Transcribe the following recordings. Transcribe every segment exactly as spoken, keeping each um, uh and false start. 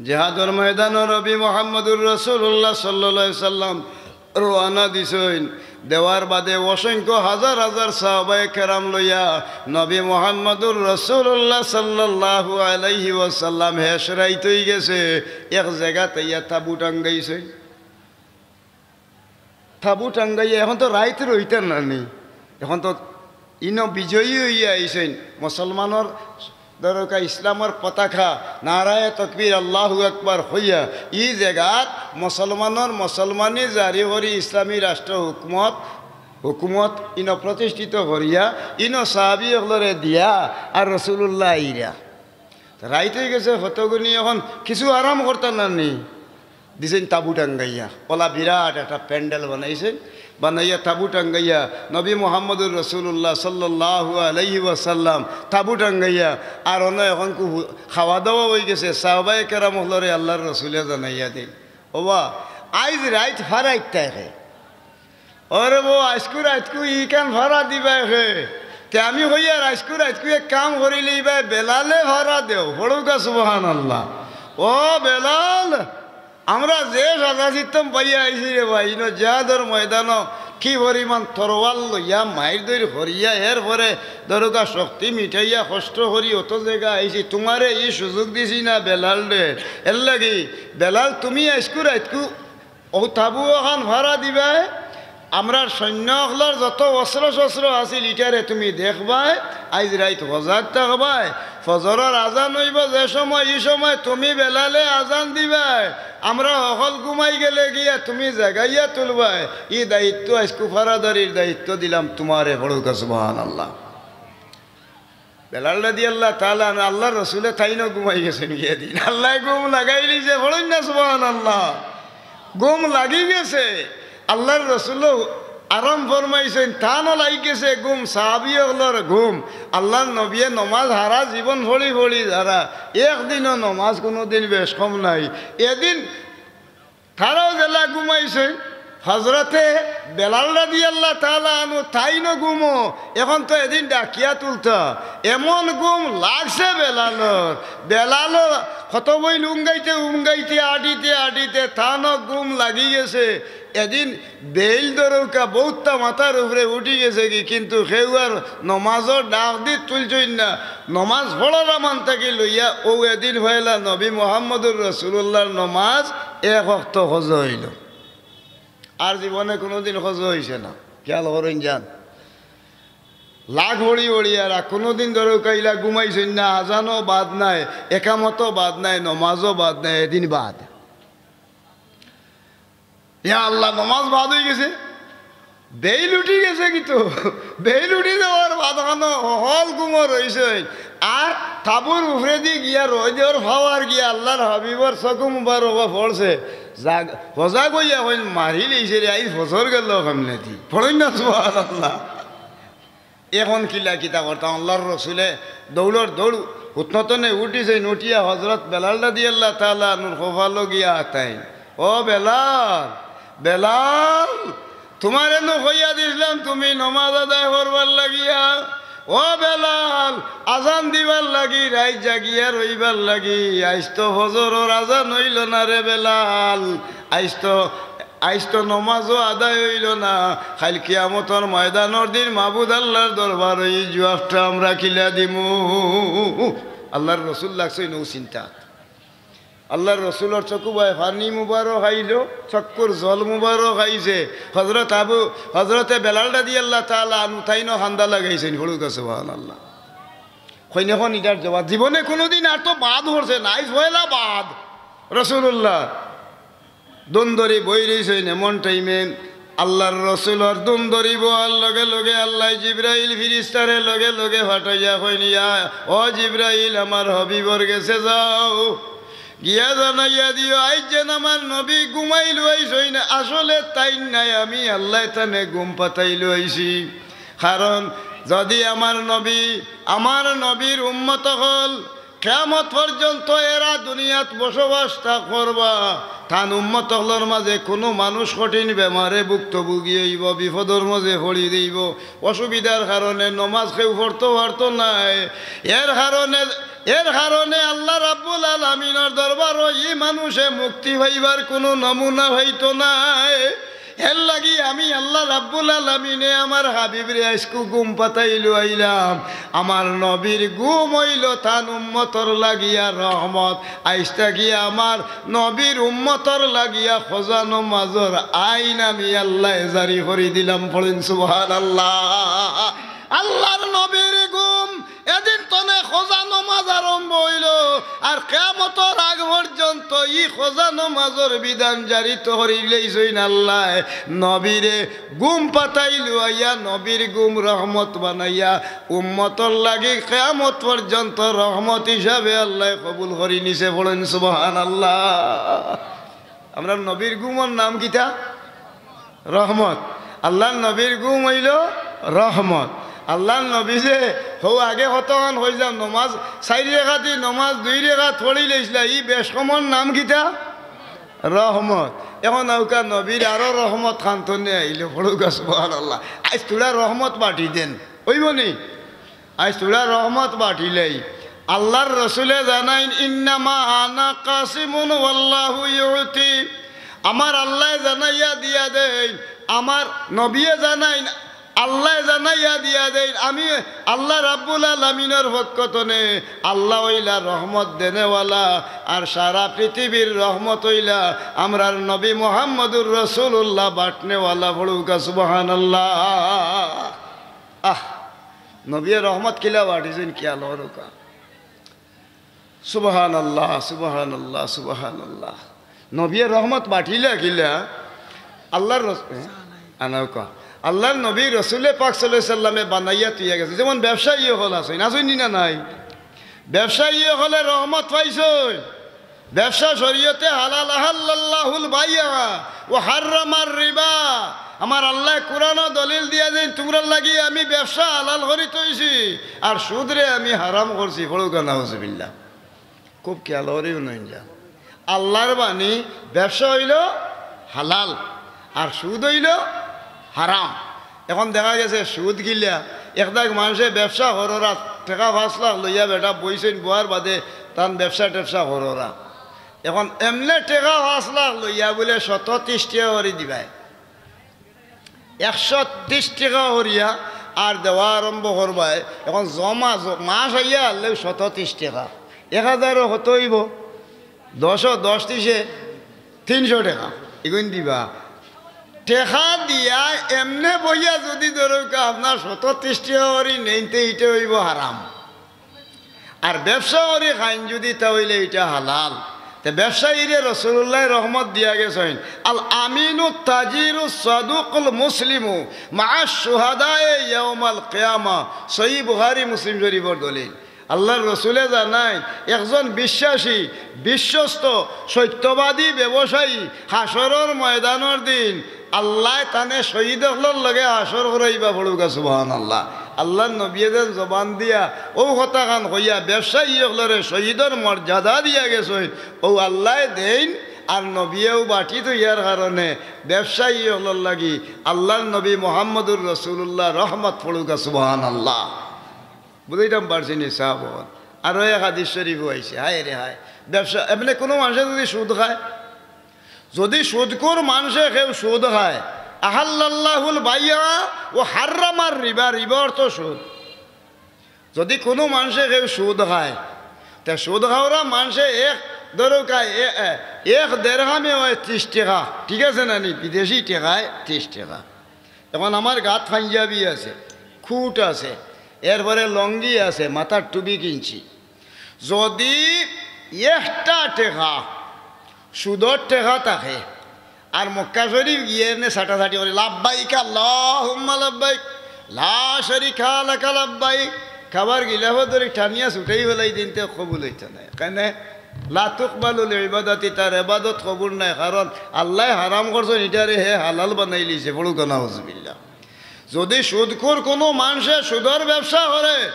জিহাদর ময়দানো নবী মুহাম্মদুর রাসূলুল্লাহ সাল্লাল্লাহু আলাইহি সাল্লাম রওয়ানা দিছইন। দেওয়ার বাদে অসংখ্য হাজার হাজার সাহাবায়ে কেরাম লইয়া নবী মুহাম্মদুর রাসূলুল্লাহ সাল্লাল্লাহু আলাইহি ওয়াসাল্লাম হেশ রাইত অই গেছে, এক জাগাত আইয়া তাবু টাঙ্গাইছইন। তাবু টাঙ্গাইয়া এখন তো রাইত রইতা না নি, এখন তো ইনো বিজয়ী অইয়া আইছইন। মুসলমানর দরকা ইসলামর পতাকা, নারায়ে তকবীর, আল্লাহু আকবার কইয়া ই জাগাত মুসলমানর মুসলমানি জারি করি ইসলামী রাষ্ট্র হুকুমত, হুকুমত ইনো প্রতিষ্ঠিত করিয়া ইনো সাহাবী অকলরে দিয়া আর রাসূলুল্লাহ আইরা। রাইত অই গেছে, কতগুনি এখন কিছু আরাম করতা না নি, দিছইন তাবু টাঙ্গাইয়া। অলা বিরাট একটা প্যান্ডেল বানাইছইন, বানাইয়া তাবু টাঙ্গাইয়া নবী মুহাম্মদুর রাসূলুল্লাহ সাল্লাল্লাহু আলাইহি ওয়াসাল্লাম তাবু টাঙ্গাইয়া। আর অনো এখন কু-, খাওয়া দাওয়া অই গেছে, সাহাবায়ে কেরাম অকলরে আল্লাহর রাসূলে জানাইয়া দেইন, "ওবা, আইজ রাইত ফারা ইত্তায় কে?" "ওরে বো, আইজকু রাইতকু ইখান ফারা দিবায় কে?" তে আমি কইয়ার, "আইজকু রাইতকু এক কাম করিলে ইবায় বেলালে ফারা দেও।" পড়উক্কা সুবহানাল্লাহ। "ও বেলাল, আমরা যে সাজা সিস্টেম পাইয়া আইছি রে ভাই, ইনো জিহাদর ময়দানো কি পরিমাণ তরোয়াল লইয়া মাইর দইর করিয়া, এরপরে দরকা শক্তি মিটাইয়া কষ্ট করি অত জাগা আইছি, তুমারে ই সুযোগ দিছি না বেলাল রে। এরলাগি বেলাল, তুমি আইজকু রাইতকু অউ তাবু অখান ফারা দিবায়, আমরার সৈন্য অকলর যত অস্ত্র শস্ত্র আছিল ইটারে তুমি দেখবায়, আইজ রাইত সজাগ থাকবায়। ফজরর আজান অইবো যে সময়, ই সময় তুমি বেলালে আজান দিবায়, আমরা হকল ঘুমাই গেলে গিয়া তুমি জাগাইয়া তুলবায়। ই দায়িত্ব আইজকু ফারাদারির দায়িত্ব দিলাম তুমারে।" পড়উক্কা সুবহানাল্লাহ। বেলাল রাদিয়াল্লাহু তাআলা আনহু, আল্লাহর রসুলে তাইনও ঘুমাই গেছইন গিয়া দিন। আল্লায় ঘুম লাগাইলিছে, পড়ইন না সুবহানাল্লাহ। ঘুম লাগি গেছে। আল্লাহর রসুলও আরাম ফরমাইছইন, তানও লাগি গেছে ঘুম, সাহাবী অকলর ঘুম। আল্লাহর নবীয়ে নমাজ হারা জীবন পড়ি পড়ি যারা, একদিনও নমাজ কুনুদিন বেশ কম নাই। এদিন তারাও যেলা ঘুমাইছইন, হজরতে বেলাল রাদিয়াল্লাহু তাআলা আনহু তাইনও ঘুমো, এখন তো এদিন ডাকিয়া তুলতা। এমন ঘুম লাগছে বেলালর, বেলালর কত বই লুঙ্গাইতে উঙ্গাইতে আটিতে আটিতে তানও ঘুম লাগি গেছে। এদিন বেইল দরকা বউততা মাথার উপরে উঠি গেছে গি, কিন্তু কেউ আর নমাজর ডাক দি তুলছইন না। নমাজ পড়ার আমান থাকি লইয়া অউ এদিন পয়লা নবী মুহাম্মদুর রাসূলুল্লাহর নমাজ এক ওয়াক্ত কজা অইলো। আর জীবনে কুনুদিন কজা অইছে না। খেয়াল করইন যান। লাখ হড়ি হড়ি আর কুনুদিন দরকা ইলা ঘুমাইছইন না, আজানও বাদ নাই, একামতও বাদ নাই, নমাজও বাদ নাই, এদিন বাদ। ইয়া আল্লাহ, নমাজ বাদ অই গেছে, বেইল উঠি গেছে কিন্তু। বেইল উঠি যাওয়ার বাদ অখানো হকল ঘুমো রইছইন। আর তাবুর উপরেদি গিয়া রইদর পাওয়ার গিয়া আল্লাহর হাবিবর চকু মুবারকো পড়ছে। জাগ-, সজাগ অইয়া কইন, "মারিলিছে রে, আইজ ফজর গেল কেমনেদি।" পড়ইন না সুবহানাল্লাহ। এখন কিলা কিতা করতাম? আল্লাহর রসুলে দৌড়র দৌড় হুতনতনে উঠিছইন, উঠিয়া হজরত বেলাল রাদিয়াল্লাহু তাআলা আনহুর কপালো গিয়া আতাইন, "ও বেলাল, বেলাল, তুমারে নু কইয়া দিছলাম তুমি নমাজ আদায় করবার লাগিয়া। ও বেলাল, আজান দিবার লাগি, রাইত জাগিয়া রইবার লাগি। আইজ তো ফজরর আজান অইলো না রে বেলাল, আইজ তো আইজ তো নমাজও আদায় অইলো না, কাইল কিয়ামতর ময়দানর দিন মাবুদ আল্লাহর দরবারো ই জুয়াবটা আমরা কিলা দিমু?" আল্লাহর রসুল লাগছইন অউ চিন্তাত। আল্লাহর রসুলর চকু বায় পানি মুবারক আইলো, চকুর জল মুবারক আইছে। হজরত আবু, হজরতে বেলাল রাদিয়াল্লাহু তাআলা আনহু তাইনও কান্দা লাগাইছইন, পড়উক্কা সুবহানাল্লাহ। কইন, এখন ইটার জবাব, জীবনে কুনুদিন আর তো বাদ পড়ছে না, আইজ পয়লা বাদ। রাসূলুল্লাহ দুন ধরি বই রইছইন, এমন টাইমে আল্লাহর রসুলর দুন ধরি বওয়ার লগে লগে আল্লায় জিব্রাইল ফিরিস্তারে লগে লগে পাঠাইয়া কইন, "ইয়া, ও জিব্রাইল, আমার হাবিবর গেছে যাও, গিয়া জানাইয়া দিও, আইজ যেন আমার নবী ঘুমাইলো আইছইন, আসলে তাইন নায়, আমি আল্লায় তানে ঘুম পাতাইলো আইছি। কারণ যুদি আমার নবী, আমার নবীর উম্মত অকল কিয়ামত পর্যন্ত এরা দুনিয়াত বসবাস তা করবা, তান উম্মত অকলর মাঝে কুনু মানুষ কঠিন বেমারে ভুক্তভোগী অইবো, বিপদর মাঝে পড়ি দিবো, অসুবিধার কারণে নমাজ কেউ পড়তো পারতো নায়। এর কারণে এর কারণে আল্লাহ রাব্বুল আলামিনর দরবারো ই মানুষে মুক্তি পাইবার কুনু নমুনা পাইতো নায়। এর লাগি আমি আল্লাহ রাব্বুল আলামিনে আমার হাবিবরে আইজকু ঘুম পাতাইলু আইলাম। আমার নবীর ঘুম অইলো তান উম্মতর লাগিয়া রহমত। আইজ থাকি আমার নবীর উম্মতর লাগিয়া কজা নমাজর আইন আমি আল্লায় জারি করি দিলাম। পড়ইন সুবহানাল্লাহ। আল্লাহর নবীর ঘুম এদিন তনে কজা নমাজ আরম্ভ অইলো, আর কিয়ামতর আগ পর্যন্ত ই কজা নমাজর বিধান জারি তো করিলাইছইন আল্লায়। নবীরে ঘুম পাতাইলু আইয়া, নবীর ঘুম রহমত বানাইয়া উম্মতর লাগি কিয়ামত পর্যন্ত রহমত হিসাবে আল্লায় কবুল করি নিছে। পড়ইন সুবহানাল্লাহ। আমরার নবীর ঘুমর নাম কিতা? রহমত। আল্লাহর নবীর ঘুম অইলো রহমত। আল্লাহর নবী যে, হউ আগে কতখান কইলাম, নমাজ চাইর রেকাতি, নমাজ দুই রেকাত পড়িলাইছলা, ই বেশ কমর নাম কিতা? রহমত। এখন আউক্কা নবীর আরো রহমত খান তনে আইলো, পড়উক্কা সুবহানাল্লাহ। আইজ থুড়া রহমত বাটি দেন, অইবো নি? আইজ থুড়া রহমত বাটিলাই। আল্লাহর রসুলে জানাইন, "ইন্নামা আনা কাসিমুন ওয়াল্লাহু ইউতি।" আমার আল্লায় জানাইয়া দিয়া দেইন, আমার নবিয়ে জানাইন, আল্লায় জানাইয়া দিয়া দেইন, আমি আল্লাহ রাব্বুল আলামিনর পক্ষ তনে আল্লাহ অইলা রহমত দেনেওয়ালা, আর সারা পৃথিবীর রহমত অইলা আমরার নবী মুহাম্মদুর রাসূলুল্লাহ বাটনেওয়ালা। পড়উক্কা সুবহানাল্লাহ। আহ, নবিয়ে রহমত কিলা বাটিছইন, কিয়াল করউক্কা। সুবহানাল্লাহ, সুবহানাল্লাহ, সুবহানাল্লাহ। নবিয়ে রহমত বাটিলা কিলা? আল্লাহর রস-, হ্যাঁ? আনাউক্কা। আল্লাহর নবী রসুলে পাক সাল্লাল্লাহু আলাইহি সাল্লামে বানাইয়া থইয়া গেছে। যেমন ব্যবসায়ী অকল আছইন, আছইন নি না নাই? ব্যবসায়ী অকলে রহমত পাইছইন। ব্যবসা শরীয়তে হালাল, আহাল্লাল্লাহুল বাইয়া ওয়া হাররামার রিবা। আমার আল্লায় কোরআনো দলিল দিয়া দেইন, তুমরার লাগি আমি ব্যবসা হালাল করি থইছি, আর সুদরে আমি হারাম করছি। পড়উক্কা নাউজুবিল্লাহ। খুব খিয়াল করি হুনইন যান। আল্লাহর বাণী, ব্যবসা অইলো হালাল, আর সুদ অইলো হারাম। এখন দেখা গেছে সুদ কিলা, একদাগ মানষে ব্যবসা কররা, টেকা পাঁচ লাখ লইয়া বেটা বইছইন, বওয়ার বাদে তান ব্যবসা-ট্যাবসা কররা। এখন এমনে টেকা পাঁচ লাখ লইয়া বুলে শত তিরিশ টেকা করি দিবায়, একশো তিরিশ টেকা করিয়া আর দেওয়া আরম্ভ করবায়। এখন জমা জ-, মাস আইয়া হারলেউ শত তিরিশ টেকা, এক হাজারো কত অইবো? দশো, দশ তিরিশে তিনশো টেকা, ইগুইন দিবা। টেকা দিয়া এমনে বইয়া যুদি ধরউক্কা আপনার শত তিরিশ টেকা করি নেইন, তে ইটা অইবো হারাম। আর ব্যবসা করি খাইন যুদি, তা অইলে ইটা হালাল। তে ব্যবসায়ীরে রাসূলুল্লায় রহমত দিয়া গেছইন, "আল আমিনু তাজিরু সাদুকুল মুসলিমু মা'আশ শুহাদায়ে ইয়াউমাল কিয়ামা।" সহিহ বুখারী মুসলিম শরীফর দলিল। আল্লাহর রসুলে জানাইন, একজন বিশ্বাসী, বিশ্বস্ত, সত্যবাদী ব্যবসায়ী হাশরর ময়দানর দিন আল্লায় তানে শহীদ অকলর লগে হাশর করাইবা। পড়উক্কা সুবহানাল্লাহ। আল্লাহর নবিয়ে যেন জবান দিয়া অউ কথাখান কইয়া ব্যবসায়ী অকলরে শহীদর মর্যাদা দিয়া গেছইন, অউ আল্লায় দেইন, আর নবিয়েও বাটি থইয়ার কারণে ব্যবসায়ী অকলর লাগি আল্লাহর নবী মুহাম্মদুর রাসূলুল্লাহ রহমত। পড়উক্কা সুবহানাল্লাহ। বুঝাইতাম পারছি নি সাব অকল? আরো এক হাদিস শরীফও আইছে, হায় রে হায়, ব্যবসা, এমনে কুনু মানষে যুদি সুদ খায়, যুদি সুদখুর মানষে কেউ সুদ খায়, আহাল্লাল্লাহুল বাইয়া ওয়া হাররামার রিবা, রিবা অর্থ সুদ। যুদি কুনু মানষে কেউ সুদ খায়, তে সুদ খাওরা মানষে এক, ধরউক্কা, এ-, এ-, এক দেরহামে অয় তিরিশ টেকা, ঠিক আছে না নি? বিদেশি টেকায় তিরিশ টেকা। এখন আমার গাত পাঞ্জাবি আছে, খুট আছে, এরপরে লঙ্গি আছে, মাথার টুপি কিনছি। যুদি একটা টেকা সুদর টেকা থাকে, আর মক্কা শরীফ গিয়া এনে ছাটাছাটি করি, "লাব্বাইক আল্লাহুম্মা লাব্বাইক, লা শারিকা লাকা লাব্বাইক।" কাবার গিলাফ ধরি টানিয়া ছুটাই ফালাই দিন, তে কবুল অইতো নায়। কেনে? লা তুকবালুল ইবাদাতি, তার ইবাদত কবুল নায়, কারণ আল্লায় হারাম করছইন, ইটারে হে হালাল বানাইলিছে। পড়উক্কা নাউজুবিল্লাহ। যুদি সুদখুর কুনু মানষে সুদর ব্যবসা করে,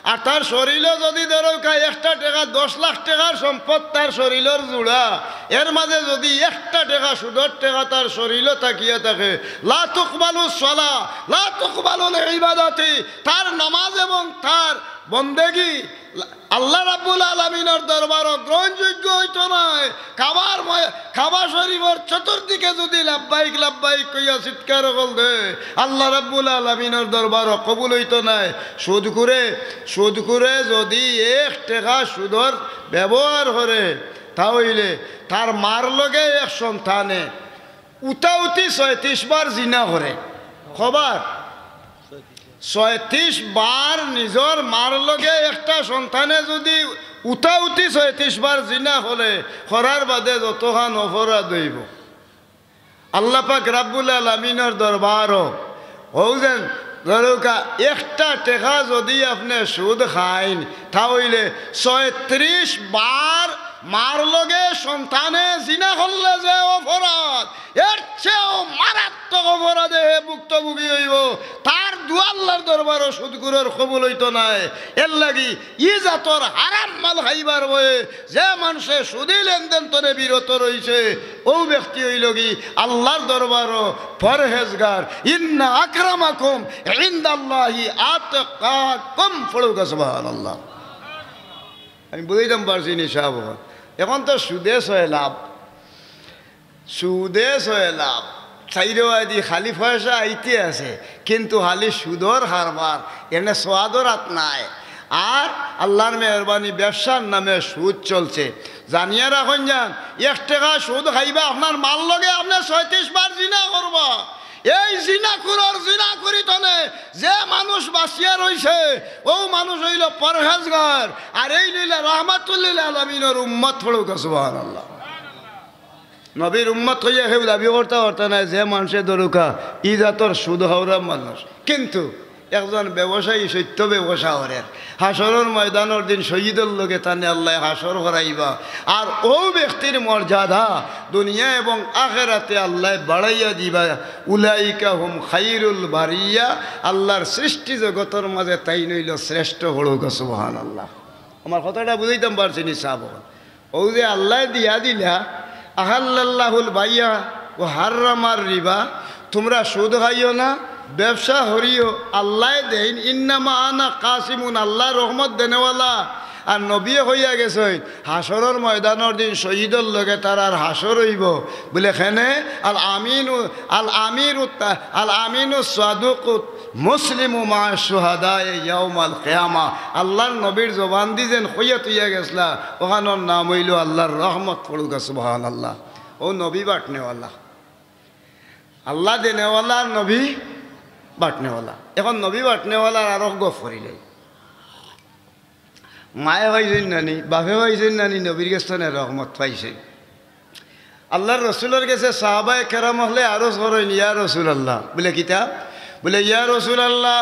আর তার শরীলো যুদি ধরউক্কা একটা টেকা, দশ লাখ টেকার সম্পদ তার শরীলর জুড়া, এর মাঝে যুদি একটা টেকা সুদর টেকা তার শরীলো থাকিয়া থাকে, লা তুকবালুস সালাহ, লা তুকবালুল ইবাদাতি, তার নামাজ এবং তার বন্দেগী আল্লাহ রাব্বুল আলামিনর দরবারো গ্রহণযোগ্য অইতো নায়। কাবার ময়-, কাবা শরীফর চতুর্দিকে যুদি লাব্বাইক লাব্বাইক কইয়া চিৎকার অকল দে, আল্লাহ রাব্বুল আলামিনর দরবারো কবুল অইতো নায়। সুদখুরে, সুদখুরে যুদি এক টেকা সুদর ব্যবহার করে, তা অইলে তার মার লগে এক সন্তানে উতাউতি ছয়ত্রিশ বার জিনা করে। কয়বার? ছয়ত্রিশ বার নিজর মার লগে একটা সন্তানে যুদি উতাউতি ছয়ত্রিশ বার জিনা করে, করার বাদে যতখান অপরাধ অইবো, আল্লাহ পাক রাব্বুল আলামিনর দরবারো, অউ যেন ধরউক্কা, একটা টেকা যুদি আপনে সুদ খাইন, তা অইলে ছয়ত্রিশ বার মার লগে সন্তানে জিনা করলে যে অপরাধ, এর চেয়েও মারাত্মক অপরাধে হে ভুক্তভোগী অইবো। তার দোয়া আল্লাহর দরবারো সুদখুরর কবুল অইতো নায়। এরলাগি ই জাতর হারাম মাল খাইবার ভয়ে যে মানষে সুদি লেনদেন তনে বিরত রইছে, অউ ব্যক্তি অইলোগি আল্লাহর দরবারো পরহেজগার। ইন্না আকরামাকুম ইনদাল্লাহি আতকাকুম। পড়উক্কা সুবহানাল্লাহ। আমি বুঝাইতাম পারছি নি সাব? অখন তো সুদে ছয় লাভ, সুদে ছয় লাভ, চাইরোবায়দি খালি পয়সা আইতে আছে, কিন্তু খালি সুদর কারবার, এনে সোয়াদর আত নাই। আর আল্লাহর মেহেরবানি, ব্যবসার নামে সুদ চলছে। জানিয়া রাখইন যান, এক টেকা সুদ খাইবা, আপনার মার লগে আপনে ছয়ত্রিশ বার জিনা করবা। এই জিনাখুরর জিনাখুরি তনে যে মানুষ বাঁচিয়া রইছে, অউ মানুষ অইলো পরহেজগার, আর এই লইলা রাহমাতুল্লিল আলামিনর উম্মত। পড়উক্কা সুবহানাল্লাহ। নবীর উম্মত কইয়া কেউ দাবি করতা পারতা নায়, যে মানষে ধরউক্কা ই জাতর সুদ খাওরা মানুষ। কিন্তু একজন ব্যবসায়ী সত্য ব্যবসা করের, হাশরর ময়দানর দিন শহীদর লগে তানে আল্লায় হাশর করাইবা। আর অউ ব্যক্তির মর্যাদা দুনিয়া এবং আখেরাতে আল্লায় বাড়াইয়া দিবা। উলাইকা হুম খাইরুল বারিয়া, আল্লাহর সৃষ্টি জগতর মাঝে তাইন অইলো শ্রেষ্ঠ। পড়উক্কা সুবহানাল্লাহ। আমার কথাটা বুঝাইতাম পারছি নি সাব? অউ যে আল্লায় দিয়া দিলা, আহাল্লাল্লাহুল বাইয়া ওয়া হাররামার রিবা, তুমরা সুদ খাইও না, ব্যবসা করিও, আল্লায় দেইন, ইন্নামা আনা কাসিমুন, আল্লায় রহমত দেনেওয়ালা। আর নবীয়ে কইয়া গেছইন, হাশরর ময়দানর দিন শহীদর লগে তারার হাশর অইবো। বুলে, কেনে? আল আমিনু, আল আমিরু তা-, আল আমিনু সাদুকু মুসলিমু মা শুহাদায়ে ইয়াউমাল কিয়ামা। আল্লাহর নবীর জবানদি যেন কইয়া থইয়া গেছলা, অখানর নাম অইলো আল্লাহর রহমত। পড়উক্কা সুবহানাল্লাহ। অউ নবী বাটনেওয়ালা, আল্লাহ দেনেওয়ালা, নবী বাটনেওয়ালা। অখন নবী বাটনেওয়ালার আরক গফ করিলাই। মায়ে পাইছইন নানি, বাপে পাইছইন নানি, নবীর গেছ তনে রহমত পাইছইন। আল্লাহর রসুলর গেছে সাহাবায়ে কেরাম অকলে আরজ করইন, ইয়া রাসুলাল্লাহ। বুলে, কিতা? বুলে, ইয়া রাসুলাল্লাহ,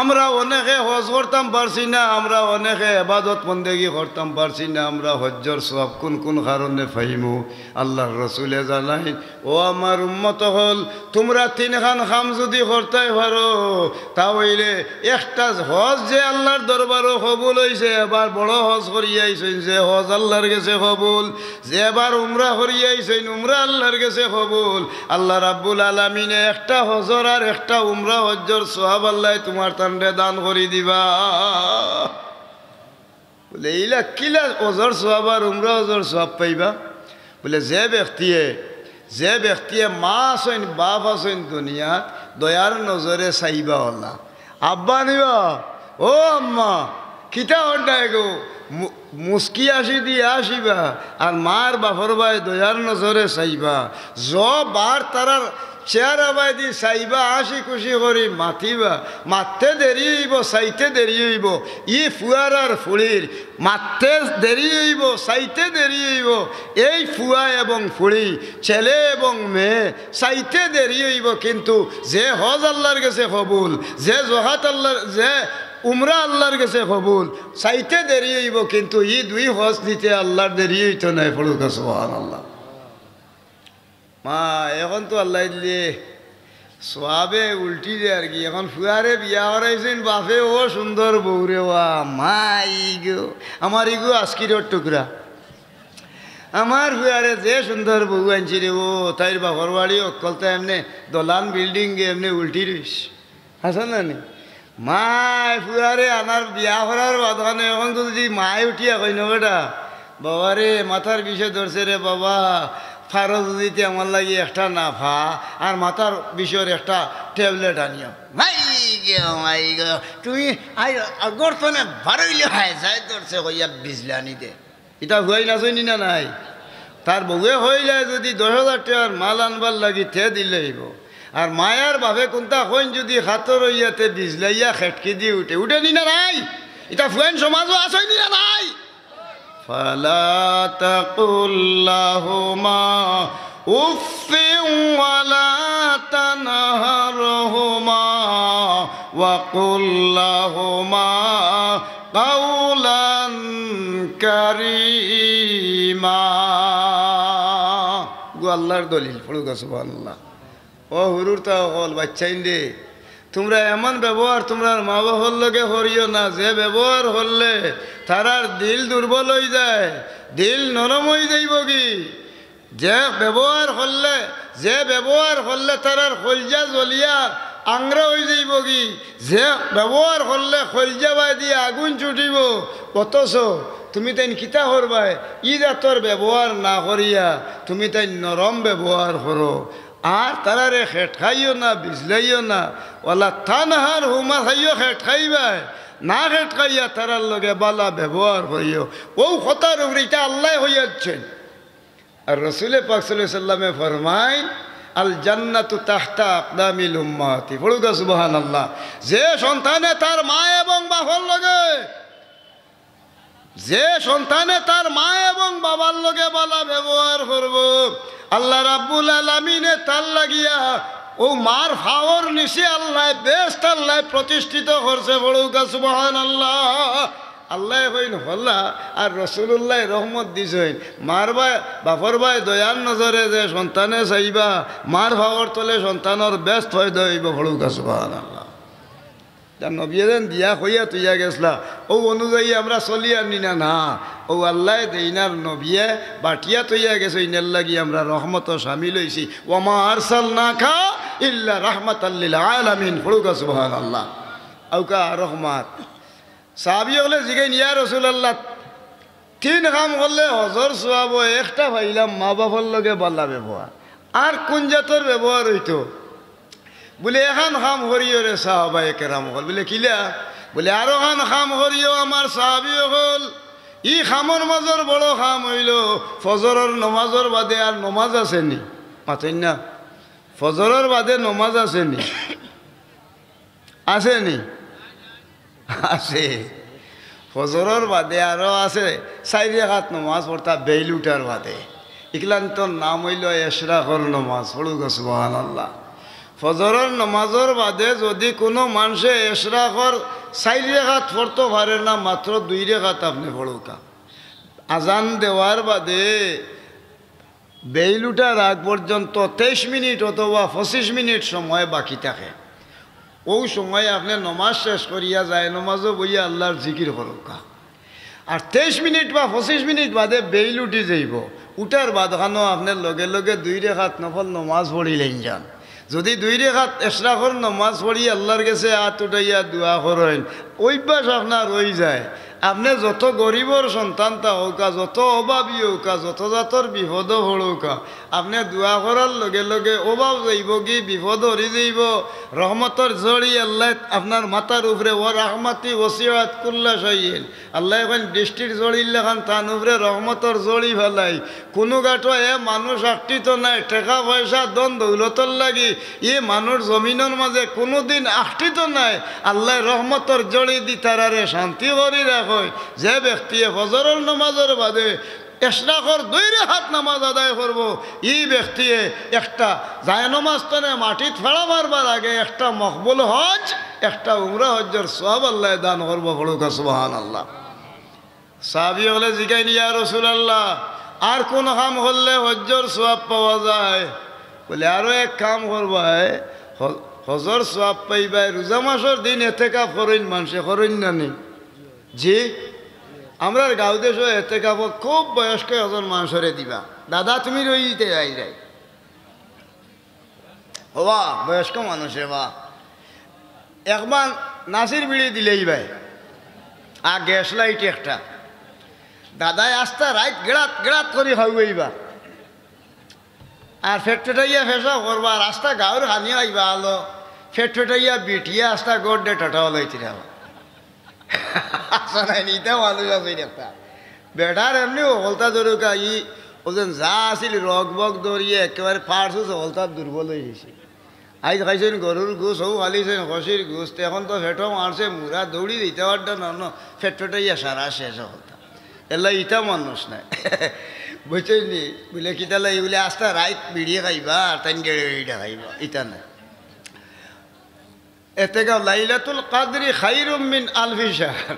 আমরা অনেকে হজ করতাম পারছি না, আমরা অনেকে এবাদত বন্দেগি করতাম পারছি না, আমরা হজ্জর সওয়াব কুন কুন কারণে পাইমু? আল্লাহর রসুলে জানাইন, ও আমার উম্মত অকল, তুমরা তিনখান কাম যুদি করতায় পারো, তা অইলে একটা হজ যে আল্লাহর দরবারো কবুল অইছে, এবার বড় হজ করিয়া আইছইন, যে হজ আল্লাহর গেছে কবুল, যে এবার উমরা করিয়া আইছইন, উমরা আল্লাহর গেছে কবুল। আল্লাহ রাব্বুল আলামিনে একটা হজর আর একটা উমরা হজ্জর সওয়াব আল্লায় তুমার তানরে দান করি দিবা। বুলে, ইলা কিলা হজর সওয়াব আর উমরা হজর সওয়াব পাইবা? বুলে, যে ব্যক্তিয়ে, যে ব্যক্তিয়ে মা আছইন, বাপ আছইন দুনিয়াত, দয়ার নজরে চাইবা অলা। আব্বা নিবা, ও আম্মা, কিতা অন্যায় গো? মু-, মুস্কি হাসি দি হাসিবা, আর মার বাপর বায় দয়ার নজরে চাইবা। য বার তারার চেহারা বায়দি চাইবা, হাসি খুশি করি মাতিবা। মাততে দেরি অইবো, চাইতে দেরি অইবো। ই ফুয়ার আর ফুড়ির মাততে দেরি অইবো, চাইতে দেরি অইবো। এই ফুয়া এবং ফুড়ি, ছেলে এবং মেয়ে, চাইতে দেরি অইবো, কিন্তু যে হজ আল্লাহর গেছে কবুল, যে জকাত আল্লাহর, যে উমরা আল্লাহর গেছে কবুল, চাইতে দেরি অইবো, কিন্তু ই দুই হজ দিতে আল্লাহর দেরি অইতো নায়। পড়ুক্কা সুবহানাল্লাহ। মা, অখন তো আল্লায় দিলে সওয়াবে উল্টি যায় আর কি। অখন ফুয়ারে বিয়া করাইছইন বাপে, ও সুন্দর বউরে, ওয়া মাই গো, আমার ইগু আজকিরর টুকরা। আমার ফুয়ারে যে সুন্দর বউ আনছি রে, ও তাইর বাপর বাড়ি অকলতা এমনে দলান বিল্ডিং এমনে উল্টি রইছে। হাছা না নি? মায় ফুয়ারে আনার বিয়া করার বাদখানে অখন তো যদি মায় উঠিয়া কইন, "বেটা, বাবারে, মাথার বিষে ধরছে রে বাবা, পারো যদি তে আমার লাগি একটা নাফা আর মাথার বিষর একটা ট্যাবলেট আনিও।" মাই গো, মাই গো, তুমি আই আগর তনে বারইলে হায় যায় ধরছে কইয়া বিজলানি দে। ইতা হুয়াই না চইনি না নাই? তার বউয়ে কইলে যদি দশ হাজার টেকার মাল আনবার লাগি তে দিলে অইবো। আর মায়ার বাপে কুনতা কইন যদি খাতর অইয়া তে বিজলাইয়া খেটকি দি উঠে, উঠে নি না নাই? ইতা ফুয়াইন সমাজও আছইনি না নাই? فلا تقل لهما أف ولا تنهرهما وقل لهما قولا كريما। গু আল্লার দলিল, পড়ুকা সুবহানাল্লাহ। ও হুরুর তা অকল, বাচ্চাইন রে, তুমরা এমন ব্যবহার তুমরার মা বাপর লগে করিও না, যে ব্যবহার করলে তারার দিল দুর্বল অইযায়, দিল নরম অইযাইবোগি। যে ব্যবহার করলে, যে ব্যবহার করলে তারার কইলজা জ্বলিয়া আংরা অইযাইবোগি, যে ব্যবহার করলে কইলজা বায়দি আগুন ছুটিবো। অথচ তুমি তাইন কিতা করবায়? ই জাতর ব্যবহার না করিয়া তুমি তাইন নরম ব্যবহার করো। আর তারারে খেটকাইও না, বিজলাইও না। ওয়ালা তানহার হুমা খাইও খেটকাইবায়, না খেটকাইয়া তারার লগে বালা ব্যবহার করিও। অউ কথার উপরে ইতা আল্লায় কইয়া দিছইন। আর রসুলে পাক সাল্লাল্লাহু আলাইহি ওয়াসাল্লামে ফরমাইন, "আল জান্নাতু তাহতা আকদামিল উম্মাতি।" পড়ুকা সুবহানাল্লাহ। যে সন্তানে তার মা এবং বাপর লগে যে সন্তানে তার মা এবং বাবার লগে বালা ব্যবহার করবো, আল্লাহ রাব্বুল আলামিনে তার লাগিয়া অউ মার পাওর নিচে আল্লায় বেহেশত আল্লায় প্রতিষ্ঠিত করছে। পড়ুকা সুবহানাল্লাহ। আল্লায় কইন হলা আর রসুলুল্লায় রহমত দিছইন। মার বায়, বাপর বায় দয়ার নজরে যে সন্তানে চাইবা, মার পাওর তলে সন্তানর বেহেশত পয়দা অইবো। পড়ুকা সুবহানাল্লাহ। যার নবিয়ে যেন দিয়া কইয়া থইয়া গেছলা, অউ অনুযায়ী আমরা চলি আর নি না? না, অউ আল্লায় দেইন আর নবিয়ে বাটিয়া থইয়া গেছইন, এরলাগি আমরা রহমতো শামিল অইছি। ওয়ামা আরসালনাকা ইল্লা রাহমাতাল লিল আলামিন। পড়ুকা সুবহানাল্লাহ। অউকা রহমত। সাহাবি অকলে জিগাইন, "ইয়া রাসুলাল্লাহ, তিন কাম করলে হজর সওয়াব অয়, একটা পাইলাম মা বাপর লগে বালা ব্যবহার, আর কুন জাতর ব্যবহার অইতো?" বুলে, "এখান কাম করিও রে সাহাবায়ে কেরাম অকল।" বুলে, "কিলা?" বুলে, "আরোখান কাম করিও আমার সাহাবি অকল, ই কামর মাজর বড় কাম অইলো ফজরর নমাজর বাদে আর নমাজ আছে নি?" মাতইন না, ফজরর বাদে নমাজ আছে নি? আছে নি? আছে। ফজরর বাদে আরো আছে, চাইর রাকাত নমাজ পড়তা বেইল উঠার বাদে। ইকলান্তর নাম অইলো এশরাকর নমাজ। পড়ুকা সুবহানাল্লাহ। ফজরর নমাজর বাদে যুদি কুনু মানষে এশরাকর চাইর রাকাত পড়তো পারে না, মাত্র দুই রাকাত আপনে পড়ুকা। আজান দেওয়ার বাদে বেইল উঠার আগ পর্যন্ত তেইশ মিনিট অথবা পঁচিশ মিনিট সময় বাকি থাকে। অউ সময় আপনে নমাজ শেষ করিয়া যায় নমাজো বইয়া আল্লার জিকির করউক্কা। আর তেইশ মিনিট বা পঁচিশ মিনিট বাদে বেইল উঠি যাইবো। উঠার বাদখানো আপনে লগে লগে দুই রেকাত নফল নমাজ পড়িলাইন যান। যুদি দুই রেকাত এশরাকর নমাজ পড়ি আল্লার গেছে আত উঠাইয়া দোয়া করইন, অভ্যাস আপনার অইযায়, আপনে যত গরিবর সন্তান থাকউক্কা, যত অভাবী অউক্কা, যত জাতর বিপদো পড়উক্কা, আপনে দোয়া করার লগে লগে অভাব যাইবোগি, বিপদ হরি যাইবো, রহমতর ঝড়ি আল্লায় আপনার মাথার উপরে, "ওয়া রাহমাতি ওয়াসিআত কুল্লা শাইইন।" আল্লায় কইন, "বৃষ্টির ঝড়ির লাখান তান উপরে রহমতর ঝড়ি ফালাই।" কুনু গাটো এ মানুষ আটকিত নায়, টেকা পয়সা ধন দৌলতর লাগি ই মানুষ জমিনর মাজে কুনুদিন আটকিত নায়। আল্লায় রহমতর ঝড়ি দি তারারে শান্তি করি রাখইন। যে ব্যক্তিয়ে ফজরর নমাজর বাদে এশরাকর দুই রেকাত নমাজ আদায় করবো, ই ব্যক্তিয়ে একটা জায়নমাজ তনে মাটিত ফাড়া মারবার আগে একটা মকবুল হজ, একটা উমরা হজ্জর সওয়াব আল্লায় দান করবো। পড়উক্কা সুবহানাল্লাহ। সাহাবি অকলে জিগাইন, "ইয়া রাসুলাল্লাহ, আর কুন কাম করলে হজ্জর সওয়াব পাওয়া যায়?" বুলে, "আরো এক কাম করবায়, হ-, হজ্জর সওয়াব পাইবায়।" রোজা মাসর দিন এতেকাফ করইন মানষে, করইন না নি? জি, আমরার গাঁও দেশো এতেকাফো খুব বয়স্ক একজন মানষরে দিবা, "দাদা, তুমি রই দিতে যাই যাই।" ওবা, বয়স্ক মানুষে বা। একবার নাসির বিড়ি দিলাইবায়, আর গ্যাস লাইট একটা। দাদায় আস্তা রাইত গেড়াত গেড়াত করি খাওয়াইবা। আর ফেটফেটাইয়া ফেশাব করবা, আর আস্তা গাউর খানি খাইবা আলো। ফেটফেটাইয়া বিটিয়া আস্তা গড্ডে টাটা হলাইতে যাবা। আচ্ছা নাই, ইতা মানুষ আছে একটা। বেটার এমনি হকলতা ধরুকা, ই ওজন যা আছিল রগ বগ ধরিয়ে একেবারে পার্টস হকলতা দুর্বল হয়ে গেছে। আইজ খাইছইন গরুর গোস, হউ খালিছইন খসির গোস, তে এখন তো ফেটো মারছে, মুরা দৌড়ি দিতে পারতো না, না, ফেটফেটাইয়া সারা শেষ হকলতা। এলা ইতা মানুষ নাই। বুঝছইন নি? বলে, "কিতা লাগি?" বলে, "আস্তা রাইত বিড়ি খাইবা, আর তাইন গেড়ে গেড়ে খাইবা।" ইতা নাই। এতেকাফ, লাইলাতুল কাদরি খাইরুম মিন আলফি শাহর।